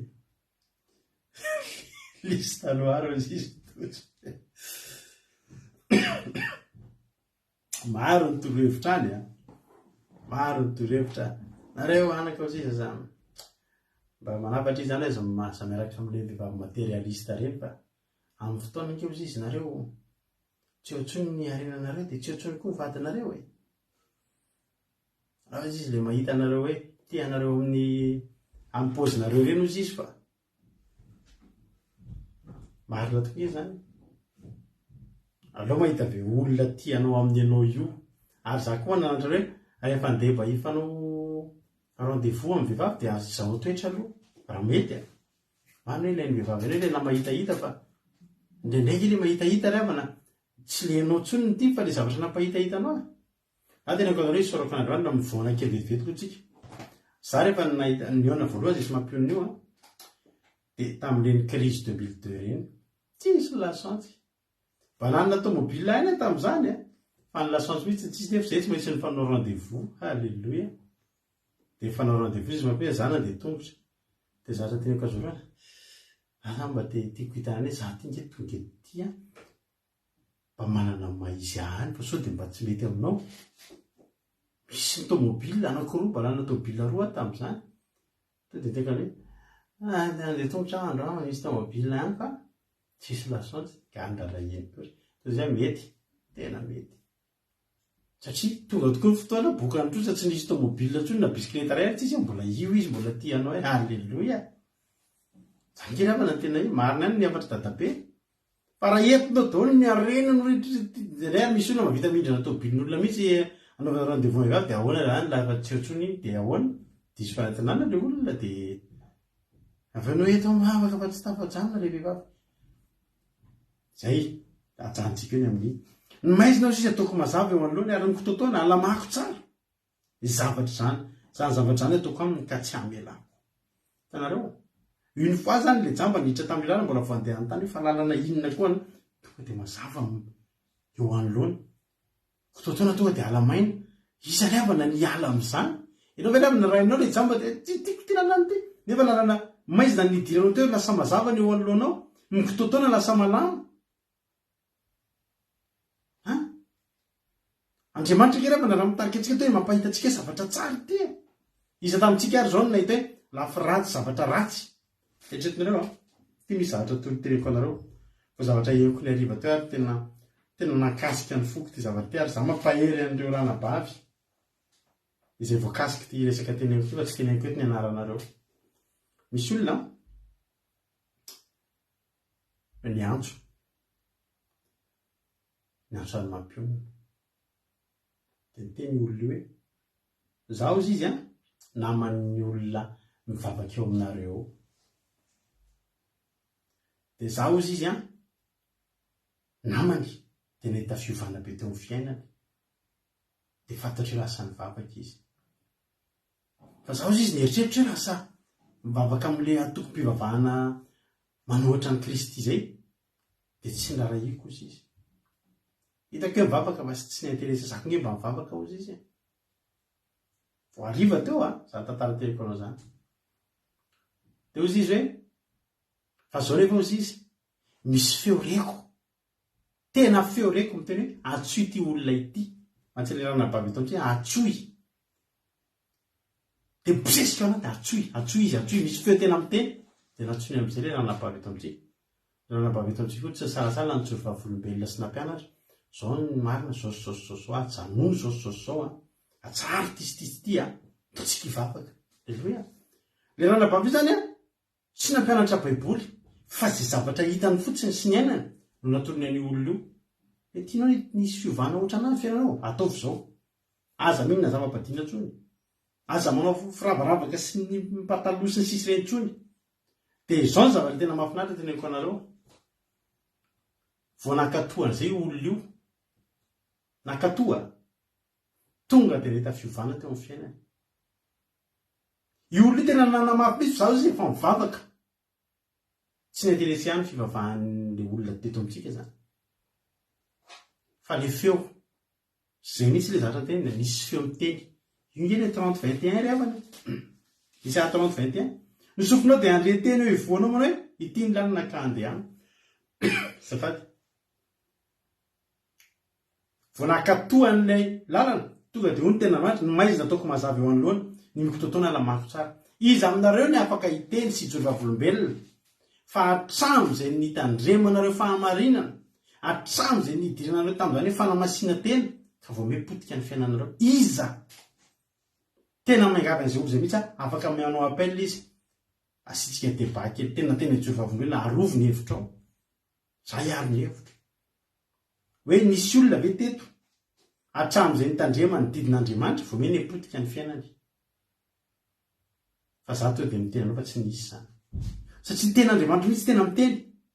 Speaker 2: Liste noire hozy izy tojo. Maro ny torohevitra any a. Maro ny torohevitra. Nareo anaka hozy izy aza mba manapatra izy zany aza aza miaraka amin'ireny vehivavy materialiste ireny fa amin'ny fotoana ange hozy izy nareo tsy eo intsony ny harenanareo dia tsy eo intsony koa ny vadinareo e. Raha izy le mahita anareo hoe tia anareo amin'ny amin'ny paozinareo ireny hozy izy fa marina tokoa izany. Aleo mahita ve olona tia anao amin'ny anao io. Ary za koa mananatra hoe rehefa andeha mba hifanao rendez-vous amin'ny vehivavy dia azao toetra aloha raha mety a. Marina hoe ilain'ny vehivavy ireny le mahitahita fa indraindray nge le mahitahita ry havana tsy le anao intsony ny tiany fa le zavatra nampahitahita anao e. Za tena ankoatra hoe isaorako an'Andriamanitra mivoana kely vetivety koa tsika. Za rehefa nahita nihaona voalohany zay sy mampionona io an, dia tamin'ireny crise 2002 ireny, tsisy lasantsy. Mba nanana tomobile ihany aho tamin'izany an, fa ny lasantsy mihitsy tsisy nefa zay tsy maintsy nifanao rendez-vous, haleloia. Dia nifanao rendez-vous izy mampionona, za nandeha tongotra. Dia zatra teny Ankazomirana, za mba te tiako hitanana hoe za ty nge tonga eto ty an, Mba manana ny maha izy ahy any fa sao dia mba tsy mety aminao. Misy ny tomobile anankiroa, mba nanana tomobile roa aho tamin'izany. Tonga dia niteny hoe, ah, nandeha tongotra aho androany, misy tomobile any fa tsisy lasantsy, gaga eny koa. Toy izay mety, tena mety. Satria tonga tokoa ny fotoana, boka ny trosa, tsy nisy tomobile intsony na bisikileta iray ary tsisy, mbola io izy mbola tia anao e, alléluia. Zany nge ry havana ny tena hoe marina ihany ny hafatr'i dadabe. Fa raha entinao daholo ny harena no rehetra, ary misy olona mahavita mindrana tomobilin'olona mihitsy anaovana rendez-vous vehivavy dia ahoana raha any lafa tsy eo intsony iny dia ahoana? Diso fanantenana le olona dia avy eo anao eto mivavaka fa tsy tafajanona le vehivavy. Zay, ajanontsika eo ny amin'ny. Ny maizina hoy sisa ataoko mazava eo anoloany ary ny kitoatoana alamako tsara. Ny zavatra izany, izany zavatra izany ataoko aminy ka tsy hamelako. Hitanareo? Une fois zany le jamba niditra tamin'io lalana mbola vao handeha hanontany hoe fa lalana inona koa an, tonga dia mazava eo anoloany. Kitoatoana tonga dia ala maina. Iza ry havana ny hiala amin'izany? Ianao ve ry havana rainao le jamba dia tsy tiako ity lalana ity. Nefa lalana maizina ny nidiranao teo lasa mazava ny eo anoloanao. Ny kitoatoana lasa malama. An? Andriamanitra ange ry havana raha mitarika antsika toa hoe mampahita antsika zavatra tsara ity e. Iza tamintsika ary izao no nahita hoe lafy ratsy zavatra ratsy? Eritreretinareo an? Ity misy zavatra toy ny teneniko anareo. Fa zavatra henoko ny hariva teo ary tena tena nahakasika ny foko ity zavatra ity ary za mampahery an'ireo ranabavy izay voakasik'ity resaka teneniko ity fa tsy teneniko eto ny anaranareo. Misy olona niantso niantso an'i Mampionona. Dia niteny io olona io hoe, Izaho hozy izy an, naman'ny olona mivavaka eo aminareo eo. Dia izaho hozy izy an, namany, dia nahita fiovana be teo amin'ny fiainany. Dia fantatro hoe lasa nivavaka izy. Fa izaho hozy izy nieritreritra hoe lasa mivavaka amin'ilay antokom-pivavahana manohitra an'i Kristy izay, dia tsy niraharahiako hozy izy. Hitako hoe mivavaka fa tsy ni-interesse za ko nge mba mivavaka hozy izy e. Vao hariva teo a, zany tantara teneniko anao zany. Dia hozy izy hoe, fa zao nefa hozy izy, misy feo reko, tena feo reko miteny hoe antsoy ity olona ity, mantsy ilay ranabavy eto amintsika, antsoy. Dia mibosesika ao anaty, antsoy, antsoy izy, antsoy, misy feo tena miteny. Dia nantsoiny amin'izay ilay ranabavy eto amintsika. Ilay ranabavy eto amintsika koa tsy nisalasala nijoro vavolombelona sy nampianatra, izao ny marina, izao sy izao sy izao sy izao, ajanony izao sy izao sy izao an, atsaharo ity sy ity sy ity an, ataontsika hivavaka. Aleloia. Ilay ranabavy io izany an, Tsy nampianatra baiboly fa ze zavatra hitany fotsiny sy niainany no natorony an'io olona io. Hoe tianao hisy fiovana ohatranà ny fiainanao? Ataovy izao. Aza mihinana zava-badina intsony. Aza manao firabaravaka sy ny pataloha sy ny sisa ireny intsony. Dia izao ny zavatra tena mahafinaritra teneniko anareo. Vao nankatoa an'izay io olona io. Nankatoa. Tonga dia nahita fiovana teo amin'ny fiainany. Io olona io tena nanamafy mihitsy fa za zao efa mivavaka. Tsy ni-interesse ahy ny fivavahan'le olona teto amintsika zany. Fa le feo. Zay mihitsy le zavatra tenenina, misy feo miteny. Io nge le 30 21 ry havana e. Isaia 30 21. Ny sofinao dia handre teny eo ivohonao manao hoe ity ny lalana ka andehano. Azafady. Vao nankatoa an'ilay lalana, tonga dia hoy ny tenin'Andriamanitra, Ny maizina ataoko mazava eo anoloany, ny mikotoatoana lamako tsara. Iza aminareo ny afaka hiteny sy hijoro vavolombelona fa hatramin'izay nitandremanareo fahamarinana, hatramin'izay nidiranareo tamin'izany hoe fanamasinan-tena, ka vao miha potika ny fiainanareo? Iza? Tena miangavy an'izay olona izay mihitsy aho, afaka manao appel izy, asiantsika débat kely, tena tena hijoro vavolombelona, arovy ny hevitrao. Za hiaro ny hevitro. Hoe nisy olona ve teto hatramin'izay nitandremany ny didin'Andriamanitra vao miha potika ny fiainany? Fa za tonga dia miteny anao fa tsy nisy izany. Satria ny tenin'Andriamanitra mihitsy tena miteny.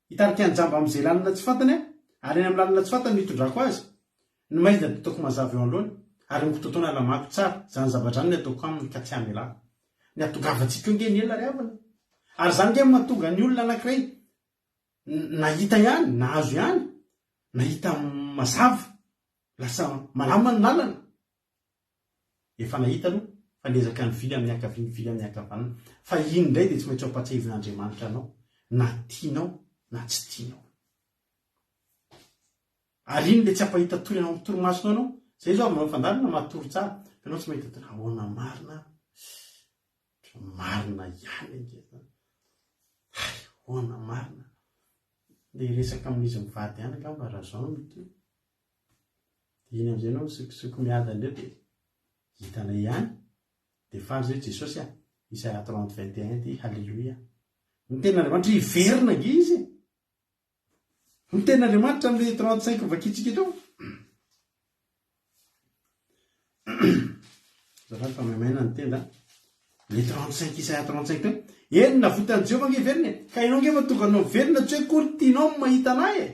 Speaker 2: Hitarika ny jamba amin'izay lalana tsy fantany aho, ary any amin'ny lalana tsy fantany no hitondrako azy. Ny maizina dia ataoko mazava eo anoloany, ary ny kitoatoana lamako tsara. Izany zavatra izany no ataoko aminy ka tsy hamelako. Ny hatongavantsika eo ange ny ela ry havana e. Ary izany ange no mahatonga ny olona anankiray Nahita ihany, nahazo ihany, nahita mazava, lasa malama ny lalana. Efa nahita aloha fa niezaka nivily amin'ny ankavia nivily amin'ny ankavanana. Fa iny indray dia tsy maintsy ampatsiahivin'Andriamanitra anao, na tianao na tsy tianao. Ary iny ilay tsy ampahita tory anao amin'ny torimasonao ianao. Izay izao avy manao fandaharana matory tsara, fa ianao tsy mahita tory. Ahoana marina ary? Marina ihany ange zany. Hay, ahoana marina? Ndeha hiresaka amin'izy mivady ihany angamba raha zao no mitohy. Dia iny amin'izay ianao misokosoko miadana eo dia hitanay ihany. Dia faly zay Jesosy a! Isaia 30 21 ity, haleloia. Ny tenin'Andriamanitra hiverina ange izy e! Ny tenin'Andriamanitra amin'ilay 35 vakintsika teo. Azafady fa maimaina ny tenda. Le 35 Isaia 35 teo. Eny navotan'i Jehovah ange hiverina e. Ka ianao ange efa tonga anao miverina tsy hoe akory tianao ny mahita anay e.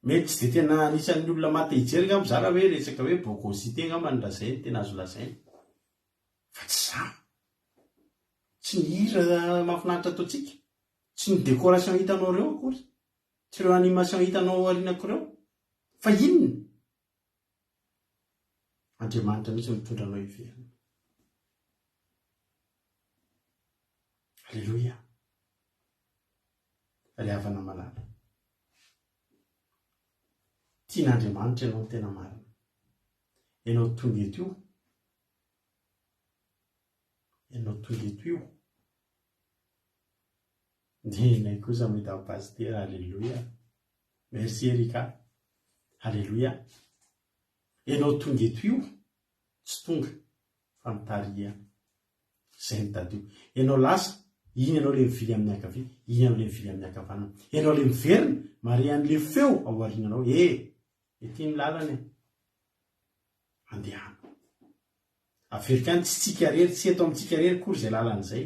Speaker 2: Mety tsy dia tena anisan'ny olona maha te hijery angamba za raha hoe resaka hoe bogosité angamba no lazainy, tena azo lazaina. Tsy ny hira mahafinaritra ataontsika, tsy ny décoration hitanao ireo akory, tsy ireo animation hitanao aorianako ireo. Fa inona? Andriamanitra mihitsy no mitondra anao hiverina. Aleloia. Ry havana malala. Tian'Andriamanitra ianao ny tena marina. Ianao tonga eto io. Ianao tonga eto io. Ndrenay kosa mahita pasitera aleloia. Merci Erika. Aleloia. Ianao tonga eto io tsy tonga fa mitariha. Izay no tadidio. Ianao lasa, iny ianao ilay mivily amin'ny ankavia, iny ianao ilay mivily amin'ny ankavanana. Ianao ilay miverina, mahare an'ilay feo ao aoriananao. E! Ety ny lalana e. Andehano. Averiko ihany, tsy tsika irery, tsy eto amintsika irery akory izay lalana izay.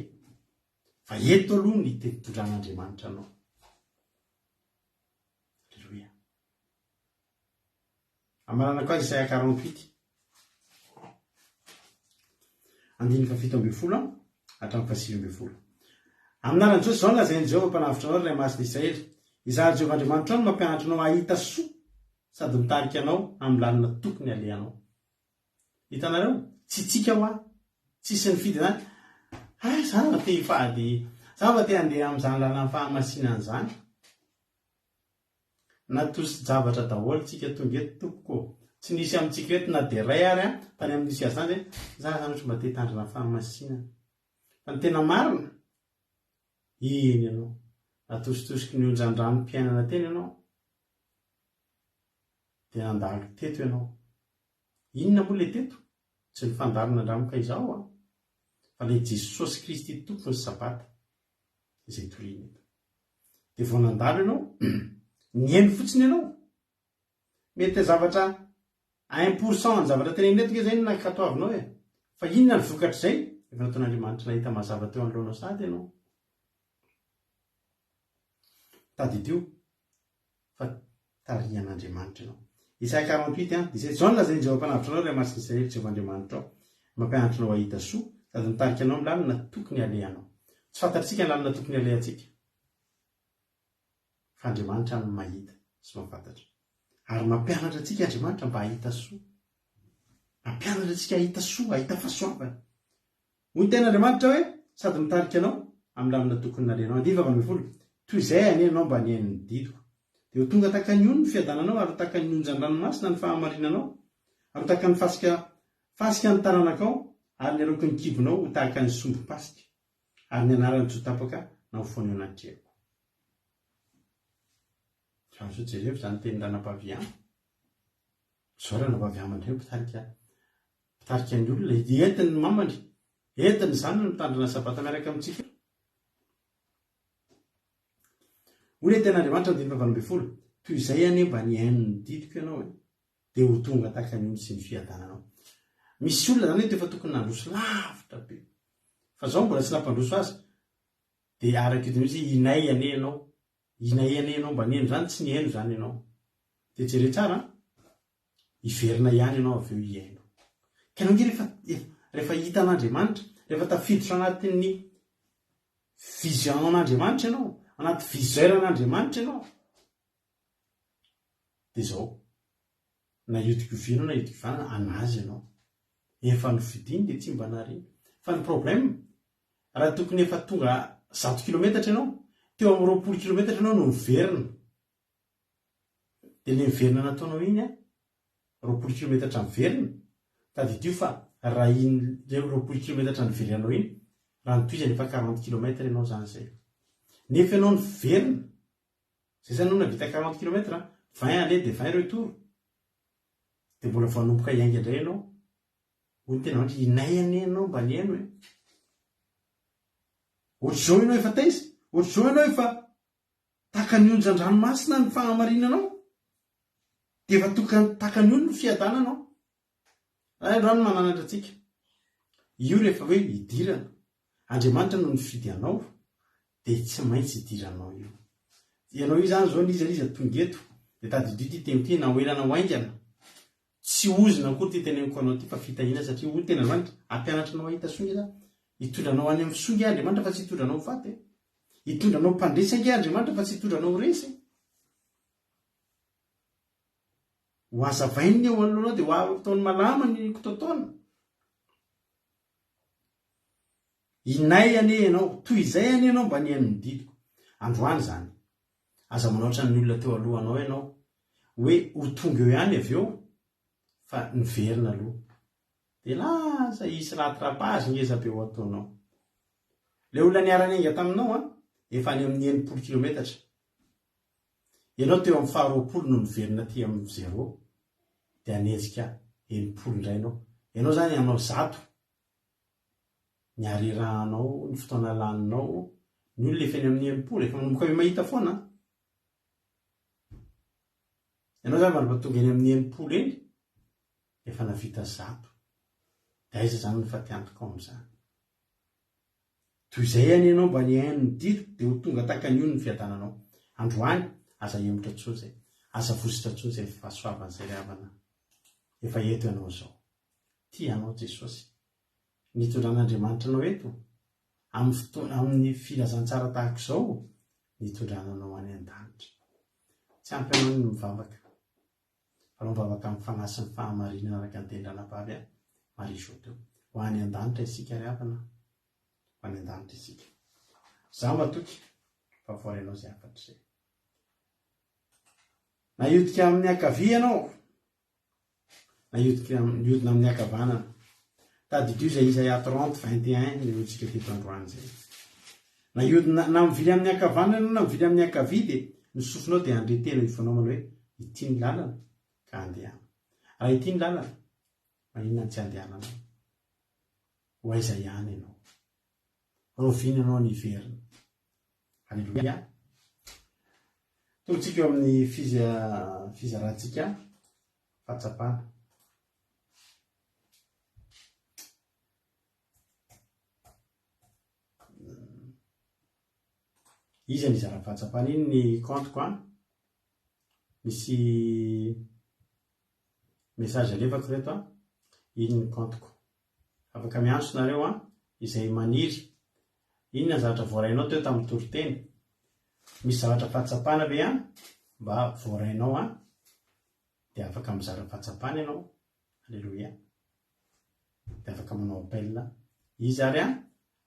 Speaker 2: Fa eto aloha ny teti-dodran'Andriamanitra anao. Aleloia. Amaranako azy Isaia 48. Andininy faha-17 hatramin'ny faha-19. Amin'ny anaran'i Jesosy, izao no lazain'i Jehovah Mpanavotra anao, ry Ray Masin'i Israely, Izaho Jehovah Andriamanitrao no mampianatra anao hahita soa sady mitarika anao amin'ny lalana tokony halehanao. Hitanareo? Tsy tsika hoa. Tsisy nifidy izany. Hay, za mba te hifady, za mba te handeha amin'izany lalan'ny fahamasinana izany. Natosi-javatra daholo tsika tonga eto tompoko ô. Tsy nisy amintsika eto na dia iray ary an, tany amin'ny nisy azy tany hoe, za zany ohatry mba te hitandrina fahamasinana. Fa ny tena marina, eny ianao, natositosiky ny onjan-dranom-piainana teny ianao, dia nandalo teto ianao. Inona moa ilay teto? Tsy ny fandalana andramoka izao an! Fa ilay Jesosy Kristy Tompon'ny Sabata izay toriana eto. Dia vao nandalo ianao, nihaino fotsiny ianao. Mety zavatra 1% ny zavatra tenenina eto nge izay no nankatoavinao e! Fa inona ny vokatr'izay? Efa nataon'Andriamanitra nahita mazava teo anoloanao sahady ianao. Tadidio fa tarihan'Andriamanitra ianao. Isaia 48, an, 17, Izao no lazain'i Jehovah Mpanavotra anao, Ray Masin'i Israely, Jehovah Andriamanitrao, mampianatra anao hahita soa, sady mitarika anao amin'ny lalana tokony halehanao. Tsy fantatsika ny lalana tokony halehantsika, fa Andriamanitra no mahita sy mahafantatra. Ary mampianatra antsika Andriamanitra mba hahita soa. Mampianatra antsika hahita soa, hahita fahasoavana. Hoy ny tenin'Andriamanitra hoe, Sady mitarika anao amin'ny lalana tokony nalehanao. Andihy 18, Toy izay anie ianao mba nihaino ny didiko. Dia ho tonga tahaka ny ony ny fiadananao, ary ho tahaka ny onjan-dranomasina ny fahamarinanao, ary ho tahaka ny fasika fasika ny taranakao, ary ny aloky ny kibonao ho tahaka ny sombim-pasika, ary ny anarany tsy ho tapaka na ho foana eo anatrehako. Azo jerevo izany tenin-dRanabavian. Izao Ranabavian indray mpitarika Mpitarika ny olona, entiny ny mamany, entiny izany no mitandrina ny sabata miaraka amintsika eo. Hoy ilay tenin'Andriamanitra andininy faha-18, Toy izay anie mba nihaino ny didiko ianao e, dia ho tonga tahaka ny ony sy ny fiadananao. Misy olona izany eto efa tokony nandroso lavitra be. Fa izao mbola tsy nampandroso azy, dia araka io teny io izy, inay anie ianao, inay anie ianao mba nihaino izany, tsy nihaino izany ianao. Dia jereo tsara an! Hiverina ihany ianao avy eo hihaino. Ka ianao ange rehefa rehefa hitan'Andriamanitra, rehefa tafiditra anatin'ny vision an'Andriamanitra ianao, anaty viseur an'Andriamanitra ianao, dia izao, na hiodikovina na hiodikovanana, an'azy ianao. Efa nofidiny dia tsy mba nariany. Fa ny problème, raha tokony efa tonga zato kilometatra ianao, teo amin'ny 20 kilometatra ianao no niverina. Dia ilay miverina nataonao iny an, 20 kilometatra miverina, tadidio fa raha iny 20 kilometatra niverenanao iny, raha notohizana efa 40 kilomètre ianao izany izay. Nefa ianao niverina, izay izany ianao nahavita 40 kilomètre an, 20 aller dia 20 retour, dia mbola vao hanomboka hiainga indray ianao. Hoy ny tena andry, inay anie ianao mba nihaino e. Ohatr'izao ianao efa taiza? Ohatr'izao ianao efa Tahaka ny onjan-dranomasina ny fahamarinanao, dia efa tahaka ny ony ny fiadananao. Ray androany mananatra antsika. Io rehefa hoe idirana. Andriamanitra no nifidy anao, dia tsy maintsy idiranao io. Ianao io izany izao n'iza n'iza tonga eto, dia tadidio ity teny ity, na ho ela na ho haingana. Tsy ozona akory ity teneniko anao ity fa fitahiana satria hoy ny tenin'Andriamanitra, hampianatra anao hahita soa nge za. Hitondra anao any amin'ny soa ange Andriamanitra fa tsy hitondra anao ho faty e. Hitondra anao mpandresy ange Andriamanitra fa tsy hitondra anao ho resy e. Ho hazavainy ny eo anoloanao dia ho ataony malama ny kitoatoana. Inay anie ianao, toy izay anie ianao mba nihaino ny didiko. Androany izany. Aza manao ohatran'ny olona teo alohanao ianao, hoe ho tonga eo ihany avy eo fa niverina aloha. Dia lasa hisy rattrapage ngeza be ho ataonao. Ilay olona niara-niainga taminao an, efa any amin'ny 60 kilometatra. Ianao teo amin'ny faha 20 no niverina aty amin'ny zéro, dia hanenjika 60 indray ianao. Ianao izany hanao 100 ny harerahanao, ny fotoana laninao, ny olona efa eny amin'ny 60, efa manomboka mahita foana an. Ianao izany mba tonga eny amin'ny 60 eny, efa navita 100. Dia aiza izany ny fatiantoka ao amin'izany? Toy izay anie ianao mba nihaino ny didiko dia ho tonga tahaka ny ony ny fiadananao. Androany, aza hemotra intsony izay. Aza vositra intsony izay fahasoavana izay ry havana. Efa eto ianao izao. Tia anao Jesosy. Nitondran'Andriamanitra anao eto, amin'ny fotoana, amin'ny filazantsara tahaka izao, nitondrana anao any an-danitra. Tsy ampy anao ny mivavaka. Alao mivavaka amin'ny fanahy sy ny fahamarinana araka ny tenin-dranabavy a Marie Jo teo. Ho any an-danitra isika ry havana a. Ho any an-danitra isika. Izaho matoky fa voarainao izay hafatra izay. Na hiodika amin'ny ankavia ianao, na hiodika miodina amin'ny ankavanana. Tadidio izay Isaia 30, 21 ninoantsika teto androany izay. Na hiodina na mivily amin'ny ankavanana ianao na mivily amin'ny ankavia dia ny sofinao dia handre teny eo ifonao manao hoe ity ny lalana ka andehana. Raha ity ny lalana, maninona no tsy andehananao? Ho aiza ihany ianao? Rahoviana ianao no hiverina? Aleloia. Tontsika eo amin'ny fizarantsika fahatsapana. Iza ny hizara fahatsapana? Iny ny compte-ko an. Misy message alefako reto an. Iny ny compte-ko. Afaka miantso nareo an, izay maniry. Inona ny zavatra voarainao teo tamin'ny toriteny? Misy zavatra fahatsapana ve an mba voarainao an? Dia afaka mizara fahatsapana ianao. Aleloia. Dia afaka manao appel. Iza ary an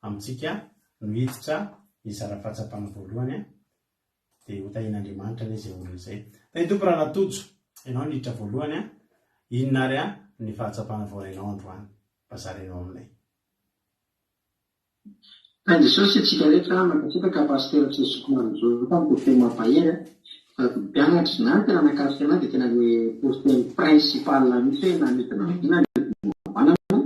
Speaker 2: amintsika no hiditra hizara fahatsapana voalohany an? Dia ho tahian'Andriamanitra anie izay olona izay. Tahin'ny Tompo Rahalahy Tojo, ianao no hiditra voalohany an! Inona ary an ny fahatsapana voarainao androany? Mba zarainao aminay.
Speaker 6: Tahin'i Jesosy antsika rehetra, mankasitraka Pasitera Jesoa Manjo tamin'ny toriteny mampahery a! Sady mpianatra na ny tena nahakasika anah dia tena le toriteny principal mihitsy hoe nanidina vina ny havanana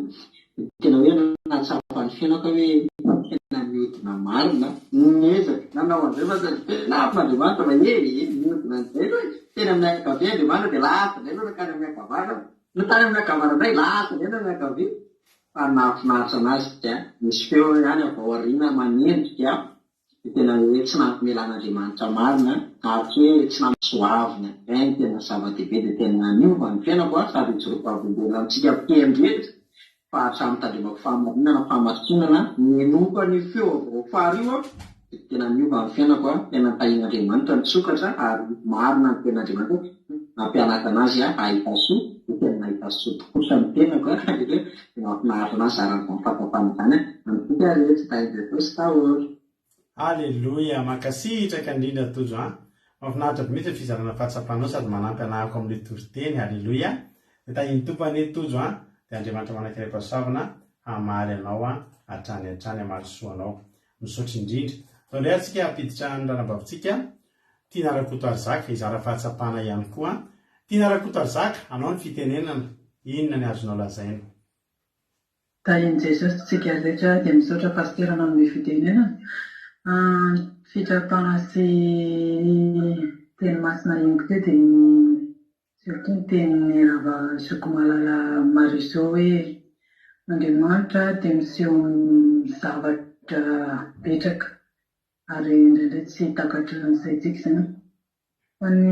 Speaker 6: dia tena hoe nahatsapa ny fiainako aho hoe tena mihodina marina, niezaka nanao an'izay fa saingy tena afon'Andriamanitra fa e e mihodina an'izay aloha e, teny amin'ny ankavia Andriamanitra dia lasa indray aloha nankany amin'ny ankavanana, no tany amin'ny ankavanana indray lasa indray tany amin'ny ankavia fa nahafinaritra an'azy dia nisy feo ihany avy ao aoriana manendrika Dia tena hoe tsy nampimelan'Andriamanitra marina ary tsy hoe tsy nampisoavina indray no tena zava-dehibe dia tena niova ny fiainako a, sady hijoroako vavolombelona amintsika mpiheno rehetra fa hatramin'ny tandremako fahamarinana, fahamasinana, nihenoako an'io feo avy ao afara io aho dia tena niova ny fiainako a, tena nitahian'Andriamanitra nisokatra ary marina ny tenin'Andriamanitra hoe nampianatra an'azy aho hahita soa dia tena nahita soa tokoa ny tenako a, dia mahafinaritra an'ahy zara an'izany fahatsapana izany a, amintsika rehetra tahin'i Jesosy daholo.
Speaker 2: Aleloia! Mankasitraka indrindra Tojo an! Mahafinaritra be mihitsy ny fizarana fahatsapanao sady manampy anahako amin'ilay toriteny. Aleloia! Dia tahin'ny Tompo anie Tojo an! Dia Andriamanitra manankarem-pahasoavana hamaly anao hatrany hatrany hamaly soa anao. Misaotra indrindra. Atao indray antsika hampiditra ny ranabavintsika Tiana Rakotoarizaka hizara fahatsapana ihany koa. Tiana Rakotoarizaka, anao ny fitenenana. Inona ny azonao lazaina?
Speaker 7: Tahin'i Jesosy tsika rehetra dia misaotra Pasitera nanome fitenenana. Ny fitsapana sy teny masina henoko teo dia ny surtout ny tenin'i Rahavavy Zokimalala Marie-Jo hoe Andriamanitra dia miseho amin'ny zavatra betsaka ary indraindray tsy takatry ny saintsika izany. Fa ny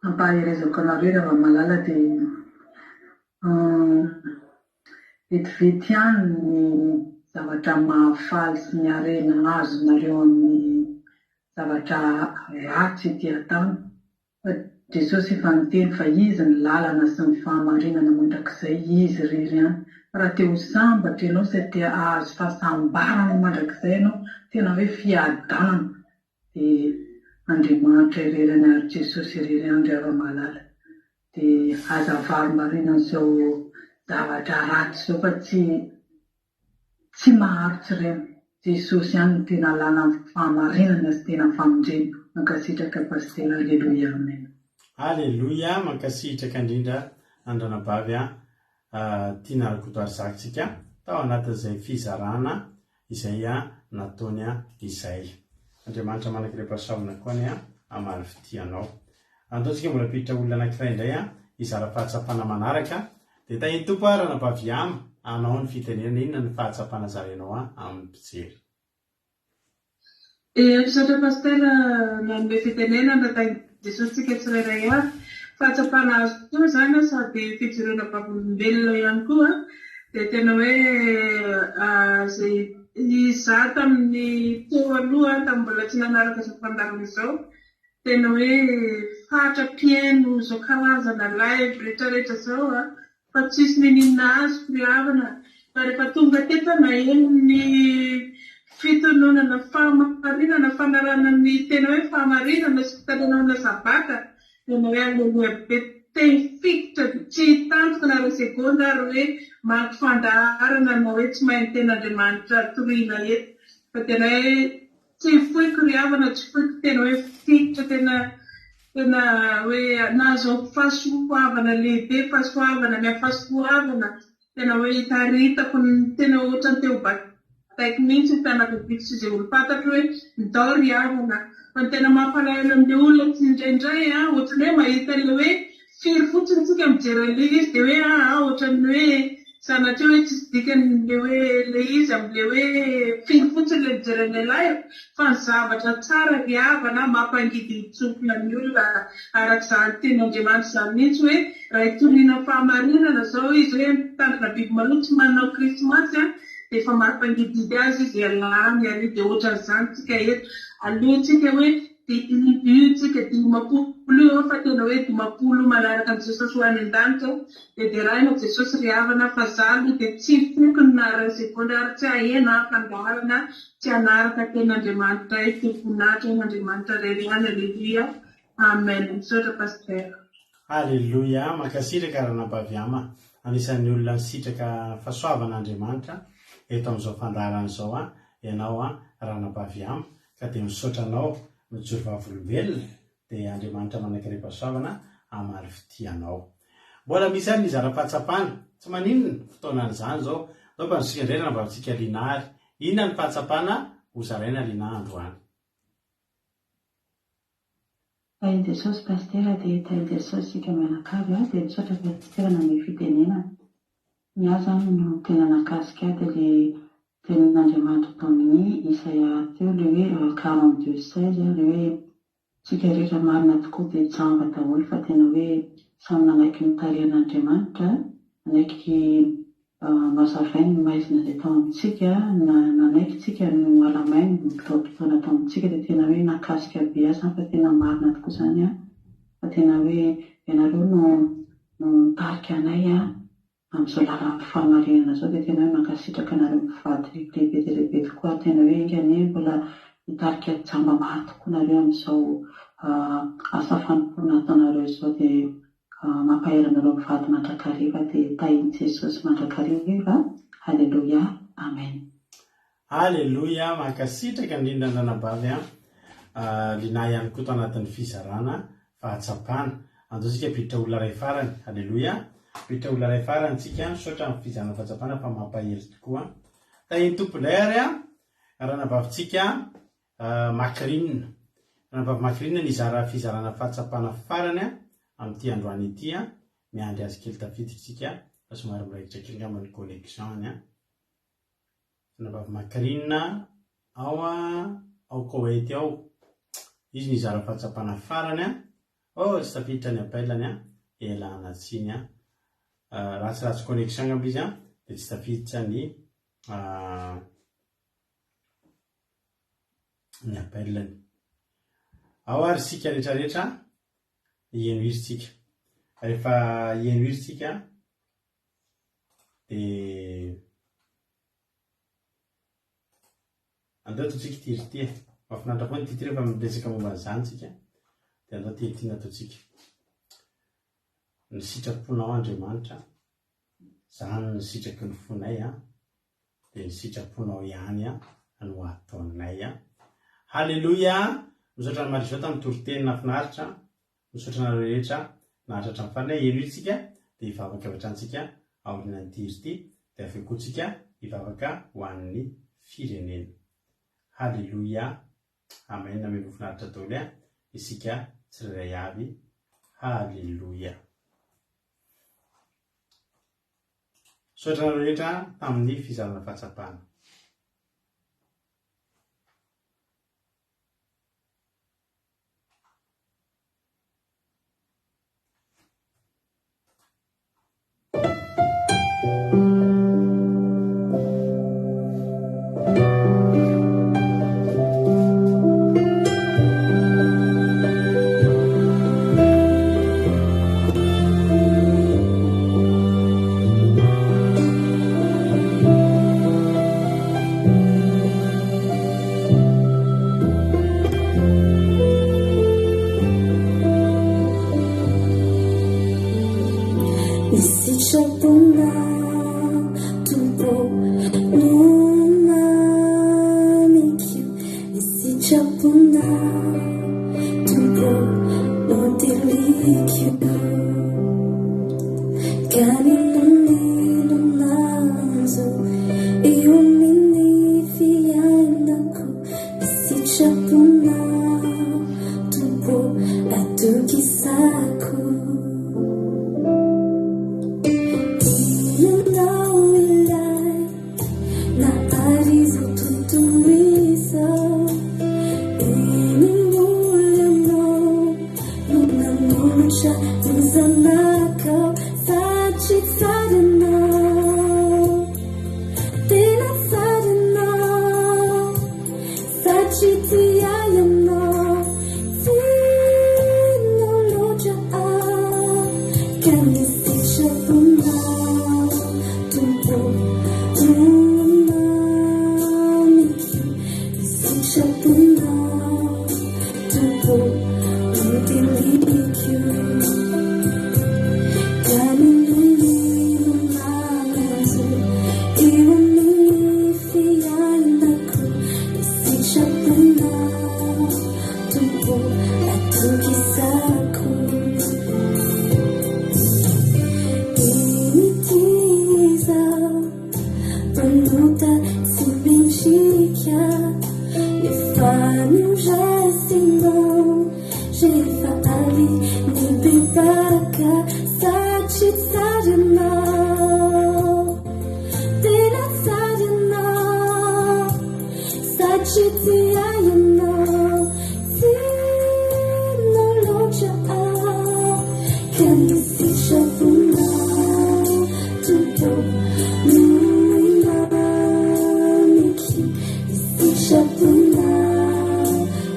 Speaker 7: ampaherezako anareo ry hava-malala dia vetivety ihany ny. zavatra mahafaly sy ny harena azonareo amin'ny zavatra ratsy ety an-tany. Fa Jesosy efa niteny fa Izy ny lalana sy ny fahamarinana mandrakizay, Izy irery ihany. Fa raha te ho sambatra ianao sy te hahazo fahasambarana mandrakizay ianao, tena hoe fiadanana, dia Andriamanitra irery ihany ary Jesosy irery ihany ry hava-mahalala. Dia aza varimbariana amin'izao zavatra ratsy izao fa tsy Tsy maharitra ireny. Jesosy ihany no tena lalan'ny fahamarinana sy tena famonjena. Mankasitraka Pasitera Aleloia Amen.
Speaker 2: Aleloia mankasitraka indrindra an-dranabavy a Tiana Rakotoarizaka tsika tao anatin'izay fizarana izay nataony izay. Andriamanitra manan-karem-pahasoavana koa anie hamaly fitia anao. Andao tsika mbola hampiditra olona anankiray indray hizara fahatsapana manaraka. Dia tahin'ny Tompo aho ranabavy Yama hanao ny fitenenana. Inona no fahatsapana zarainao amin'ny mpijery?
Speaker 8: Dia misaotra Pasteur nanome fitenenana, tahin'i Jesosy tsika tsirairay avy. Fahatsapana azo koa izany sady fijoroana vavolombelona ihany koa dia tena hoe izay izaho tamin'ny teo aloha tamin'ny mbola tsy nanaraka izao fandaharana izao Tena hoe fatra mpihaino izao karazana live rehetra rehetra izao a! Fa tsisy niniana azoko ry havana fa rehefa tonga teto aho naheno ny fitononana fahamarinana, fanarahana ny tena hoe fahamarinana sy fitandremana sabata, tena hoe aleloia be, teny fikitra tsy tantiko na iray segondra ary hoe maka fandaharana na hoe tsy mahay ny tenin'Andriamanitra toriana eto fa tena hoe Tsy foiko ry havana, tsy foiko tena hoe fikitra, tena tena hoe nahazoako fahasoavana lehibe, fahasoavana miampy fahasoavana, tena hoe itaritako ny tena ohatran'ny te ho bataiko mihitsy ny fianakaviako sy izay olom-pantatro hoe ndao ry havana. Fa ny tena mampalahelo amin'ilay olona tsy indraindray an, ohatran'ny hoe mahita ilay hoe firy fotsiny tsika mijery an'ilay izy dia hoe aa ohatran'ny hoe Sanatria hoe tsisy dikany le hoe le izy amle hoe firy fotsiny le mijery an'ilay live fa ny zavatra tsara ry havana mampangidihidy-tsofina ny olona araka izany tenin'Andriamanitra izany mihitsy hoe raha hitoriana fahamarinana izao izy hoe mitandrina biby maloto tsy manao krismasy an dia efa mampangidihidy azy izy ialany ary dia ohatran'izany tsika eto aloha tsika hoe Dia io tsika 50 io fa tena hoe 50 manaraka an'i Jesosy ho any an-danitra dia deraina Jesosy ry havana fa za aloha dia tsy foky ny naharay segonda ary tsy haheno aho fandaharana tsy hanaraka tenin'Andriamanitra eto voninahitra ho an'Andriamanitra irery ihany Aleloia Amen misaotra Pasteur.
Speaker 2: Aleloia, mankasitraka Ranabavy Ama, anisan'ny olona nisitraka fahasoavan'Andriamanitra eto amin'izao fandaharana izao ianao Ranabavy Ama, Ka dia misaotra anao mijoro vavolombelona dia Andriamanitra manankarem-pahasoavana hamaly fitia anao. Mbola misy ihany ny zara-pahatsapana, tsy maninona, fotoanan'izany izao. Ndao mba nisika indray ranambavintsika Lina ary. Inona ny fahatsapana ho zaraina Lina androany?
Speaker 7: Tahin'i Jesosy Pasitera dia tahin'i Jesosy isika mianakavy a, dia misaotra Pasitera nanome fitenenana. Ny ahy zany no tena nakasika ahy dia le tenin'Andriamanitra tao amin'ny Isaia teo le hoe 42 16 le hoe tsika rehetra marina tokoa dia jamba daholo fa tena hoe samy nanaiky notarihan'Andriamanitra, nanaiky Nohazavainy ny maizina izay tao amintsika, na nanaiky tsika no alamainy ny taom-potoana tao amintsika dia tena hoe nahakasika be ahy izany fa tena marina tokoa izany an, fa tena hoe ianareo no no nitarika anay an amin'izao lalan'ny fahamarinana izao dia tena hoe mankasitraka anareo mivady lehibe dia lehibe tokoa ary tena hoe enga anie mbola hitarika jamba maro tokoa nareo amin'izao asa fanompoana ataonareo izao dia Mampahery anareo mivady mandrakariva dia tahin'i Jesosy mandrakariva Haleloia Amen.
Speaker 2: Aleloia, mankasitraka indrindra ranabavy an, Linah ihany koa tao anatin'ny fizarana fahatsapana. Andao tsika hampiditra olona iray farany. Aleloia, hampiditra olona iray farany tsika, misaotra amin'ny fizarana fahatsapana fa mampahery tokoa. Tahin'ny Tompo indray ary an, ranabavintsika Macrine. Ranabavy Macrine nizara fizarana fahatsapana farany amin'ity androany ity. Miandry azy kely tafiditra isika fa somary miraikitra kely angamba ny connexion-ny. Ranabavy Macrine ao ao Koweït ao. Izy nizara fahatsapana farany. Oh, tsy tafiditra ny appel-ny. Ialana tsiny. Ratsiratsy connexion angamba izy dia tsy tafiditra ny. Ny appel-ny. Ao ary isika rehetra rehetra hiheno hira isika. Rehefa hiheno hira isika dia andao ataontsika ity hira ity e. Mahafinaritra foana ity hira rehefa miresaka momba an'izany isika dia andao ity hira ity no ataontsika. Ny sitraponao Andriamanitra, izany no sitraky ny fonay an. dia ny sitraponao ihany no ataonay an. Haleloia! Misaotra an'i Marie Jo tamin'ny toriteny nahafinaritra. Misaotra anareo rehetra naharitra hatramin'ny farany. Henoy isika dia hivavaka avy hatrany isika aorianan'ity hira ity dia avy eo koa isika hivavaka ho an'ny firenena. Haleloia! Amen Amen ho finaritra daholo an isika tsirairay avy. Haleloia! Misaotra anareo rehetra tamin'ny fizarana fahatsapana.
Speaker 9: Ny sitraponao Tompo no mamiko Ny sitraponao Tompo no teliko Ka n'inon'inona manjo eo amin'ny fiainako Ny sitraponao Tompo atokisako Ianao ilay nahary izao tontolo izao Eny mbola ianao no nanolotra ny zanakao Satria tsara ianao, tena tsara ianao Satria tia ahy ianao, tianao loatra aho Ka ny sitraponao Tompo no mamiko Ny sitraponao Tompo no dinihiko Ka n'inon'inona manjo eo amin'ny fiainako Ny sitraponao Tompo atokisako Eny ity izaho Mpanota tsy mendrika Nefa noraisinao Rehefa avy nibebaka Satria tsara ianao Tena tsara ianao Satria tia ahy ianao Tianao loatra aho Ka ny sitraponao Tompo no mamiko Ny sitraponao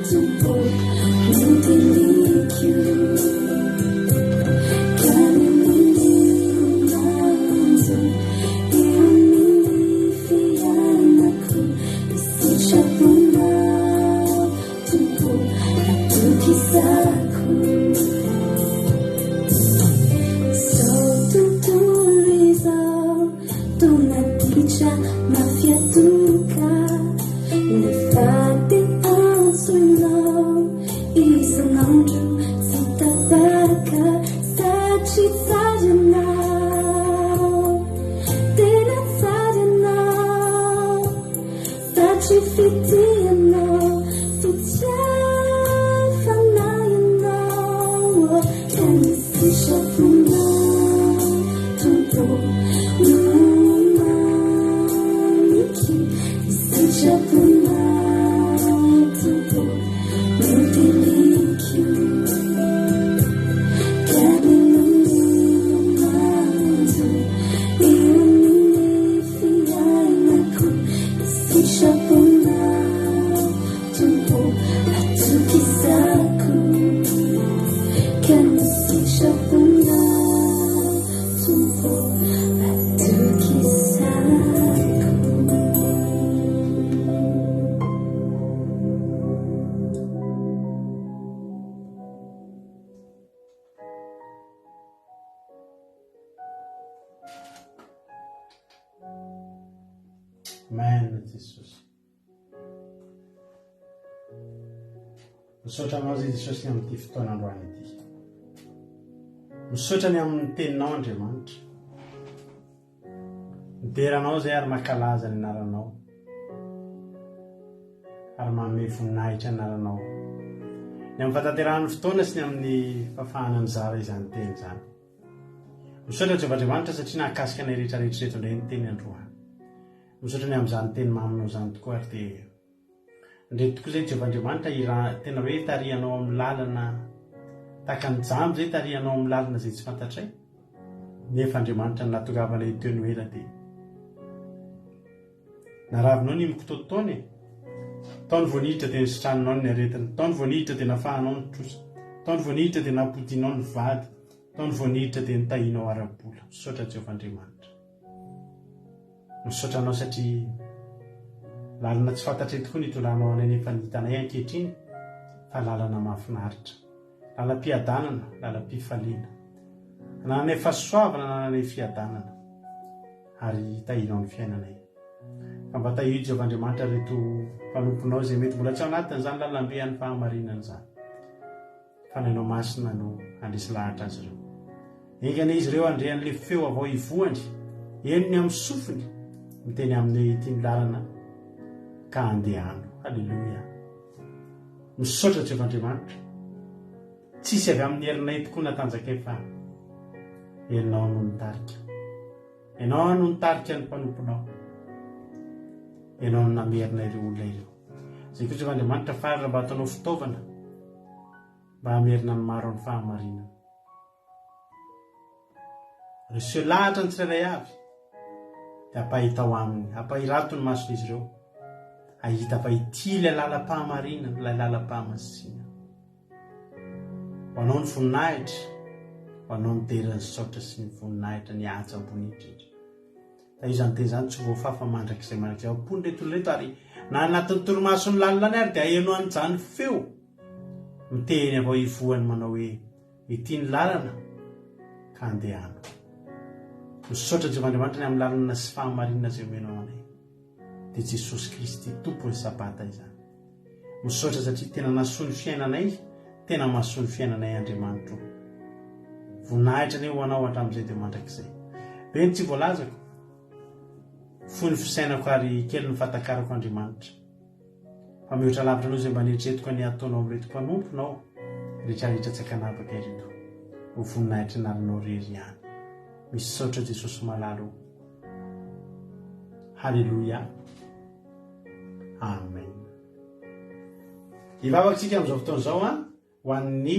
Speaker 9: Tompo no dinihiko Ka n'inon'inona manjo eo amin'ny fiainako Ny sitraponao Tompo atokisako Izao tontolo izao toa naditra mafy atoka Nefa te antsoinao isan'andro tsy tapaka Satria tsara ianao, tena tsara ianao Satria fitia ianao, fitiavana ianao Ka ny sitraponao Tompo no mamiko Ny sitraponao Tompo no dinihiko Ka n'inon'inona manjo eo amin'ny fiainako.
Speaker 2: Amen Jesosy. Misaotra anao zay Jesosy ny amin'ity fotoana androany ity. Misaotra ny amin'ny teninao Andriamanitra. Midera anao zay ary mankalaza ny anaranao. Ary manome voninahitra ny anaranao. Ny amin'ny fahatanterahan'ny fotoana sy ny amin'ny fahafahana mizara izany teny izany. Misaotra Jehovah Andriamanitra satria nahakasika anay rehetra rehetra ireto indray ny teny androany. Misaotra ny amin'izany teny maminao izany tokoa ary dia ndreto tokoa izay Jehovah Andriamanitra ira tena hoe tarihanao amin'ny lalana tahaka ny jamba izay tarihanao amin'ny lalana izay tsy fantatray nefa Andriamanitra ny nahatongavanay teo no ela dia Naravinao ny mikitoatotoana e! Tao ny vao niditra dia nisitraninao ny aretina, tao ny vao niditra dia nafahanao ny trosa, tao ny vao niditra dia nampodianao ny vady, tao ny vao niditra dia nitahianao ara-bola. Misaotra Jehovah Andriamanitra. Misaotra anao satria lalana tsy fantatray tokoa ny itondranao anay nefa ny hitanay ankehitriny fa lalana mahafinaritra. Lalam-piadanana, lalam-pifaliana. Anananay fahasoavana, anananay fiadanana. Ary tahinao ny fiainanay. Fa mba tahio Jehovah Andriamanitra ireto mpanomponao izay mety mbola tsy ao anatin'izany lalambe an'ny fahamarinana izany. Fanahinao Masina no handresy lahatra azy ireo. Enga anie izy ireo handre an'ilay feo avy ao ivohany, henony amin'ny sofiny, miteny aminy hoe ity ny lalana ka andehano. Haleloia. Misaotra Jehovah Andriamanitra. Tsisy avy amin'ny herinay tokoa na tanjakay fa Ianao no nitarika. Ianao no nitarika ny mpanomponao. Ianao no namerina ireo olona ireo. Izay koa Jehovah Andriamanitra faly raha mba ataonao fitaovana mba hamerina ny maro amin'ny fahamarinana. Reseo lahatra ny tsirairay avy dia ampahitao aminy, ampahirato ny mason'izy ireo hahita fa ity ilay lalam-pahamarinana, ilay lalam-pahamasinana. Ho anao ny voninahitra, ho anao ny dera ny saotra sy ny voninahitra ny haja ambony indrindra. Fa izany teny izany tsy voafafa mandrakizay mandrakizay ao am-pon'ireto olona ireto ary na anatin'ny torimasony lalina any ary dia haheno an'izany feo miteny avy ao ivohany manao hoe ity ny lalana ka andehano. Misaotra Jehovah Andriamanitra ny amin'ny lalana sy fahamarinana izay omenao anay. Dia Jesosy Kristy Tompon'ny Sabata izany. Misaotra satria tena nahasoa ny fiainanay, tena mahasoa ny fiainanay Andriamanitra o. Voninahitra anie ho Anao hatramin'izay dia mandrakizay. Be ny tsy voalazako, fohy ny fisainako ary kely ny fahatakarako Andriamanitra. Fa mihoatra lavitra noho izay mba neritreretiko anie ataonao amin'ireto mpanomponao rehetrarehetra tsy ankanavaka ireto. Ho voninahitry ny anaranao irery ihany. Misaotra Jesosy malala o. Haleloia. Amen. Hivavaka tsika amin'izao fotoana izao an, ho an'ny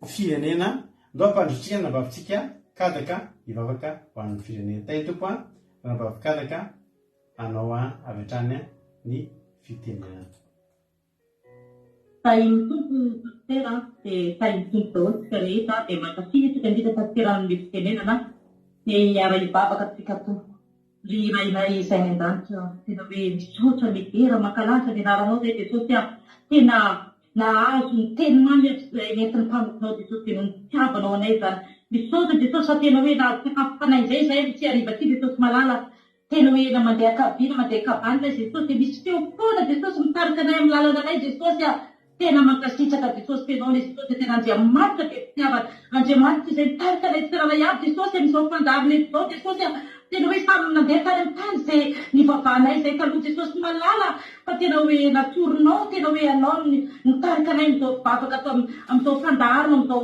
Speaker 2: firenena. Ndao ampandrotsika ny anabavintsika Kadaka hivavaka ho an'ny firenena. Tahin'ny Tompo an, ranabavy Kadaka, anao an avy hatrany ny fitenenana.
Speaker 10: Tahin'ny Tompo Pasitera a, dia tahin'ny Tompo daholo tsika rehetra a, dia mankafy tsika indrindra Pasitera hanome fitenenana dia hiara hivavaka tsika tompoko. Ry Rainay izay any an-danitra, tena hoe misaotra, midera, mankalaza ny anaranao izay Jesosy a, tena nahazo ny teny mamy avy izay nentin'ny mpanomponao Jesosy dia noho ny fitiavanao anay izany. Misaotra Jesosy fa tena hoe nahazo sakafo fanahy indray izahay amin'ity hariva ity Jesosy malala. Tena hoe na mandeha ankavia na mandeha ankavanana Jesosy dia misy feo foana Jesosy mitarika anay amin'ny lalana anay Jesosy a! Tena mankasitraka Jesosy fenao anie Jesosy dia tena Andriamanitra be fitiavana Andriamanitra izay mitarika anay tsirairay avy Jesosy amin'izao fandaharana eto izao Jesosy a! Tena hoe samy nandeha tany amin'ny tany izay nivavahanay izay taloha Jesosy malala fa tena hoe natoronao tena hoe ianao nitarika anay amin'izao vavaka ato amin'izao fandaharana amin'izao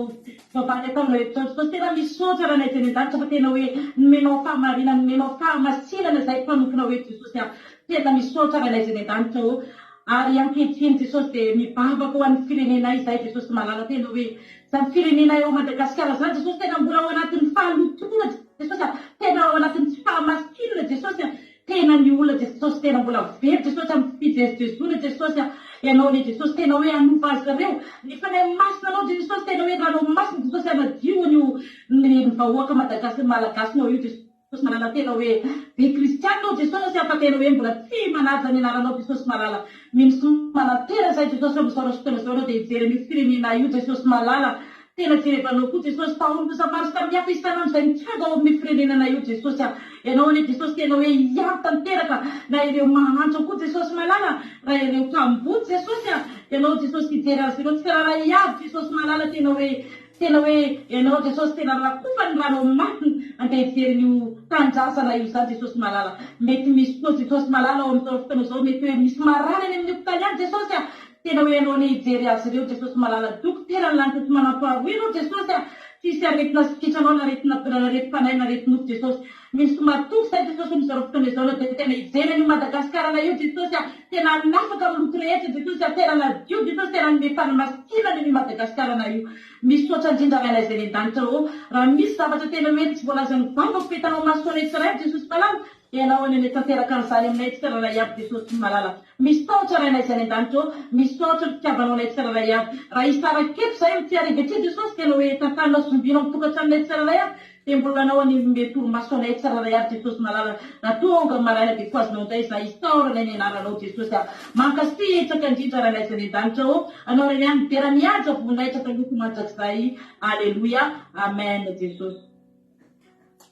Speaker 10: Vavahana eto aminao eto Jesosy tena misaotra Ranay izay any an-danitra fa tena hoe nomenao fahamarinana nomenao fahamasinana izay mpanomponao eto Jesosy a tena misaotra Ranay izay any an-danitra ô ary ankehitriny Jesosy dia mivavaka ho an'ny firenenay izay Jesosy malala tena hoe izany firenenay ao Madagasikara izany Jesosy tena mbola ao anatin'ny fahalotoana Jesosy a tena ao anatin'ny tsy fahamasinana Jesosy a Tena ny olona Jesosy tena mbola very Jesosy amin'ny fijerijerizoana Jesosy a Ianao anie Jesosy tena hoe hanova azy ireo ny Fanahy Masina anao Jesosy tena hoe ranao masina Jesosy hanadio an'io ny vahoaka Madagasy Malagasinao io Jesosy malala tena hoe be kristianina ao Jesosy a fa tena hoe mbola tsy manaja ny anaranao Jesosy malala mino sy manantena izay Jesosy amin'izao fotoana izao ianao dia hijery an'io firenena io Jesosy malala. Tena jerevanao koa Jesosy fa olona maro samihafa isan'andro izay mitranga ao amin'ny firenenana io Jesosy a! Ianao anie Jesosy tena hoe hiaro tanteraka na ireo mahantra koa Jesosy malala raha ireo kamboty Jesosy a! Ianao Jesosy hijery azy ireo tsirairay avy Jesosy malala tena hoe tena hoe Ianao Jesosy tena rakofa ny ranao masina andeha hijery an'io tanindrazana io izany Jesosy malala mety misy koa Jesosy malala ao amin'izao fotoana izao mety hoe misy marary any amin'ny hopitaly any Jesosy a! Tena hoe ianao anie hijery azy ireo Jesosy malala dokotera ny lanitra tsy manampaharoa ianao Jesosy a! Tsisy aretina sitranao na aretina na aretim-panahy na areti-nofo Jesosy misy matoky zay Jesosy amin'izao fotoana izao na dia tena hijery an'io Madagascar anay io Jesosy a! Tena hanafaka amin'ny loto rehetra Jesosy a! Tena hanadio Jesosy tena hanome fanamasinana an'io Madagascar anay io Misaotra indrindra Rainay izay any an-danitra ô! Raha misy zavatra tena hoe tsy voalazan'ny vavako fa hitanao masonay tsirairay Jesosy malala Ianao anie no tanteraka an'izany aminay tsirairay avy Jesosy malala. Misaotra Rainay izay any an-danitra ô, misaotra ny fitiavanao anay tsirairay avy. Raha hisaraka eto izahay amin'ity hariva ity Jesosy tena hoe tantanina sy zombina ao amin'ny tokantranonay tsirairay avy dia mbola Anao anie no mety torimaso anay tsirairay avy Jesosy malala. Raha tonga maraina dia fohazinao indray izahay isaorana ny anaranao Jesosy a. Mankasitraka indrindra Rainay izay any an-danitra ô, Anao irery ihany dera mihaja voninahitra taloha mandrakizay. Aleloia. Amen Jesosy.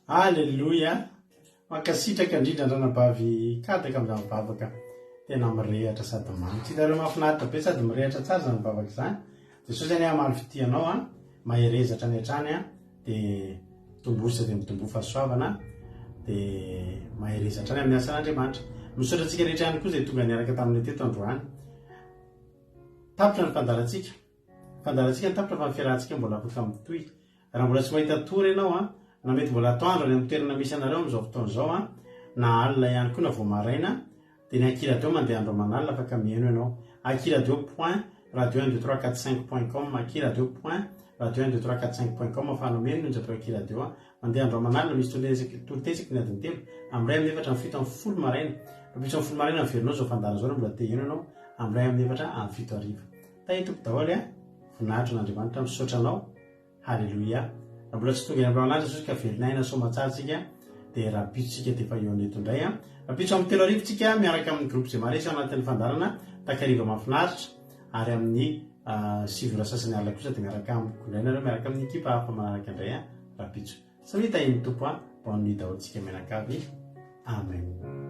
Speaker 2: Aleloia! Mankasitraka indrindra Ranabavy Kadaka amin'izany vavaka tena mirehatra sady manitra. Hitanareo mahafinaritra be sady mirehatra tsara izany vavaka izany. Jesosy anie hamaly fitia anao an, mahereza hatrany hatrany an, dia mitomboa sady mitomboa fahasoavana, dia mahereza hatrany amin'ny asan'Andriamanitra. Misaotra antsika rehetra ihany koa izay tonga niaraka taminay teto androany. Tapitra ny fandaharantsika. Fandaharantsika ny tapitra fa ny fiarahantsika mbola afaka mitohy. Raha mbola tsy mahita tory ianao an, na mety mbola atoandro any amin'ny toerana misy anareo amin'izao fotoana izao an, na alina ihany koa na vao maraina, dia ny Akiradio mandeha andro aman'alina afaka mihaino ianao. Akiradio point radio un deux trois quatre cinq point com, Akiradio point radio un deux trois quatre cinq point com ahafahanao mihaino ny onjam-peo Akiradio an. Mandeha andro aman'alina, misy toriteny isaky ny adiny telo, amin'ny iray amin'ny efatra amin'ny 17 maraina. Rahampitso amin'ny folo maraina miverina ao izao fandaharana izao raha mbola te hihaino ianao, amin'ny iray amin'ny efatra amin'ny fito hariva. Tahia Tompo daholo a! Voninahitro an'Andriamanitra misaotra anao. Haleloia. Raha mbola tsy tonga eny Ambalanandro Jesosy ka velona aina soamatsara tsika dia rahampitso tsika dia efa hihaona eto indray a. Rahampitso amin'ny 3000 tsika miaraka amin'ny groupe Zemares ao anatin'ny fandaharana takariva mahafinaritra ary amin'ny 9 ora sasany alina kosa dia miaraka amiko indray nareo miaraka amin'ny ekipa hafa manaraka indray a rahampitso. Samia tahin'ny Tompo a. Bonne nuit daholo tsika mianakavy. Amen.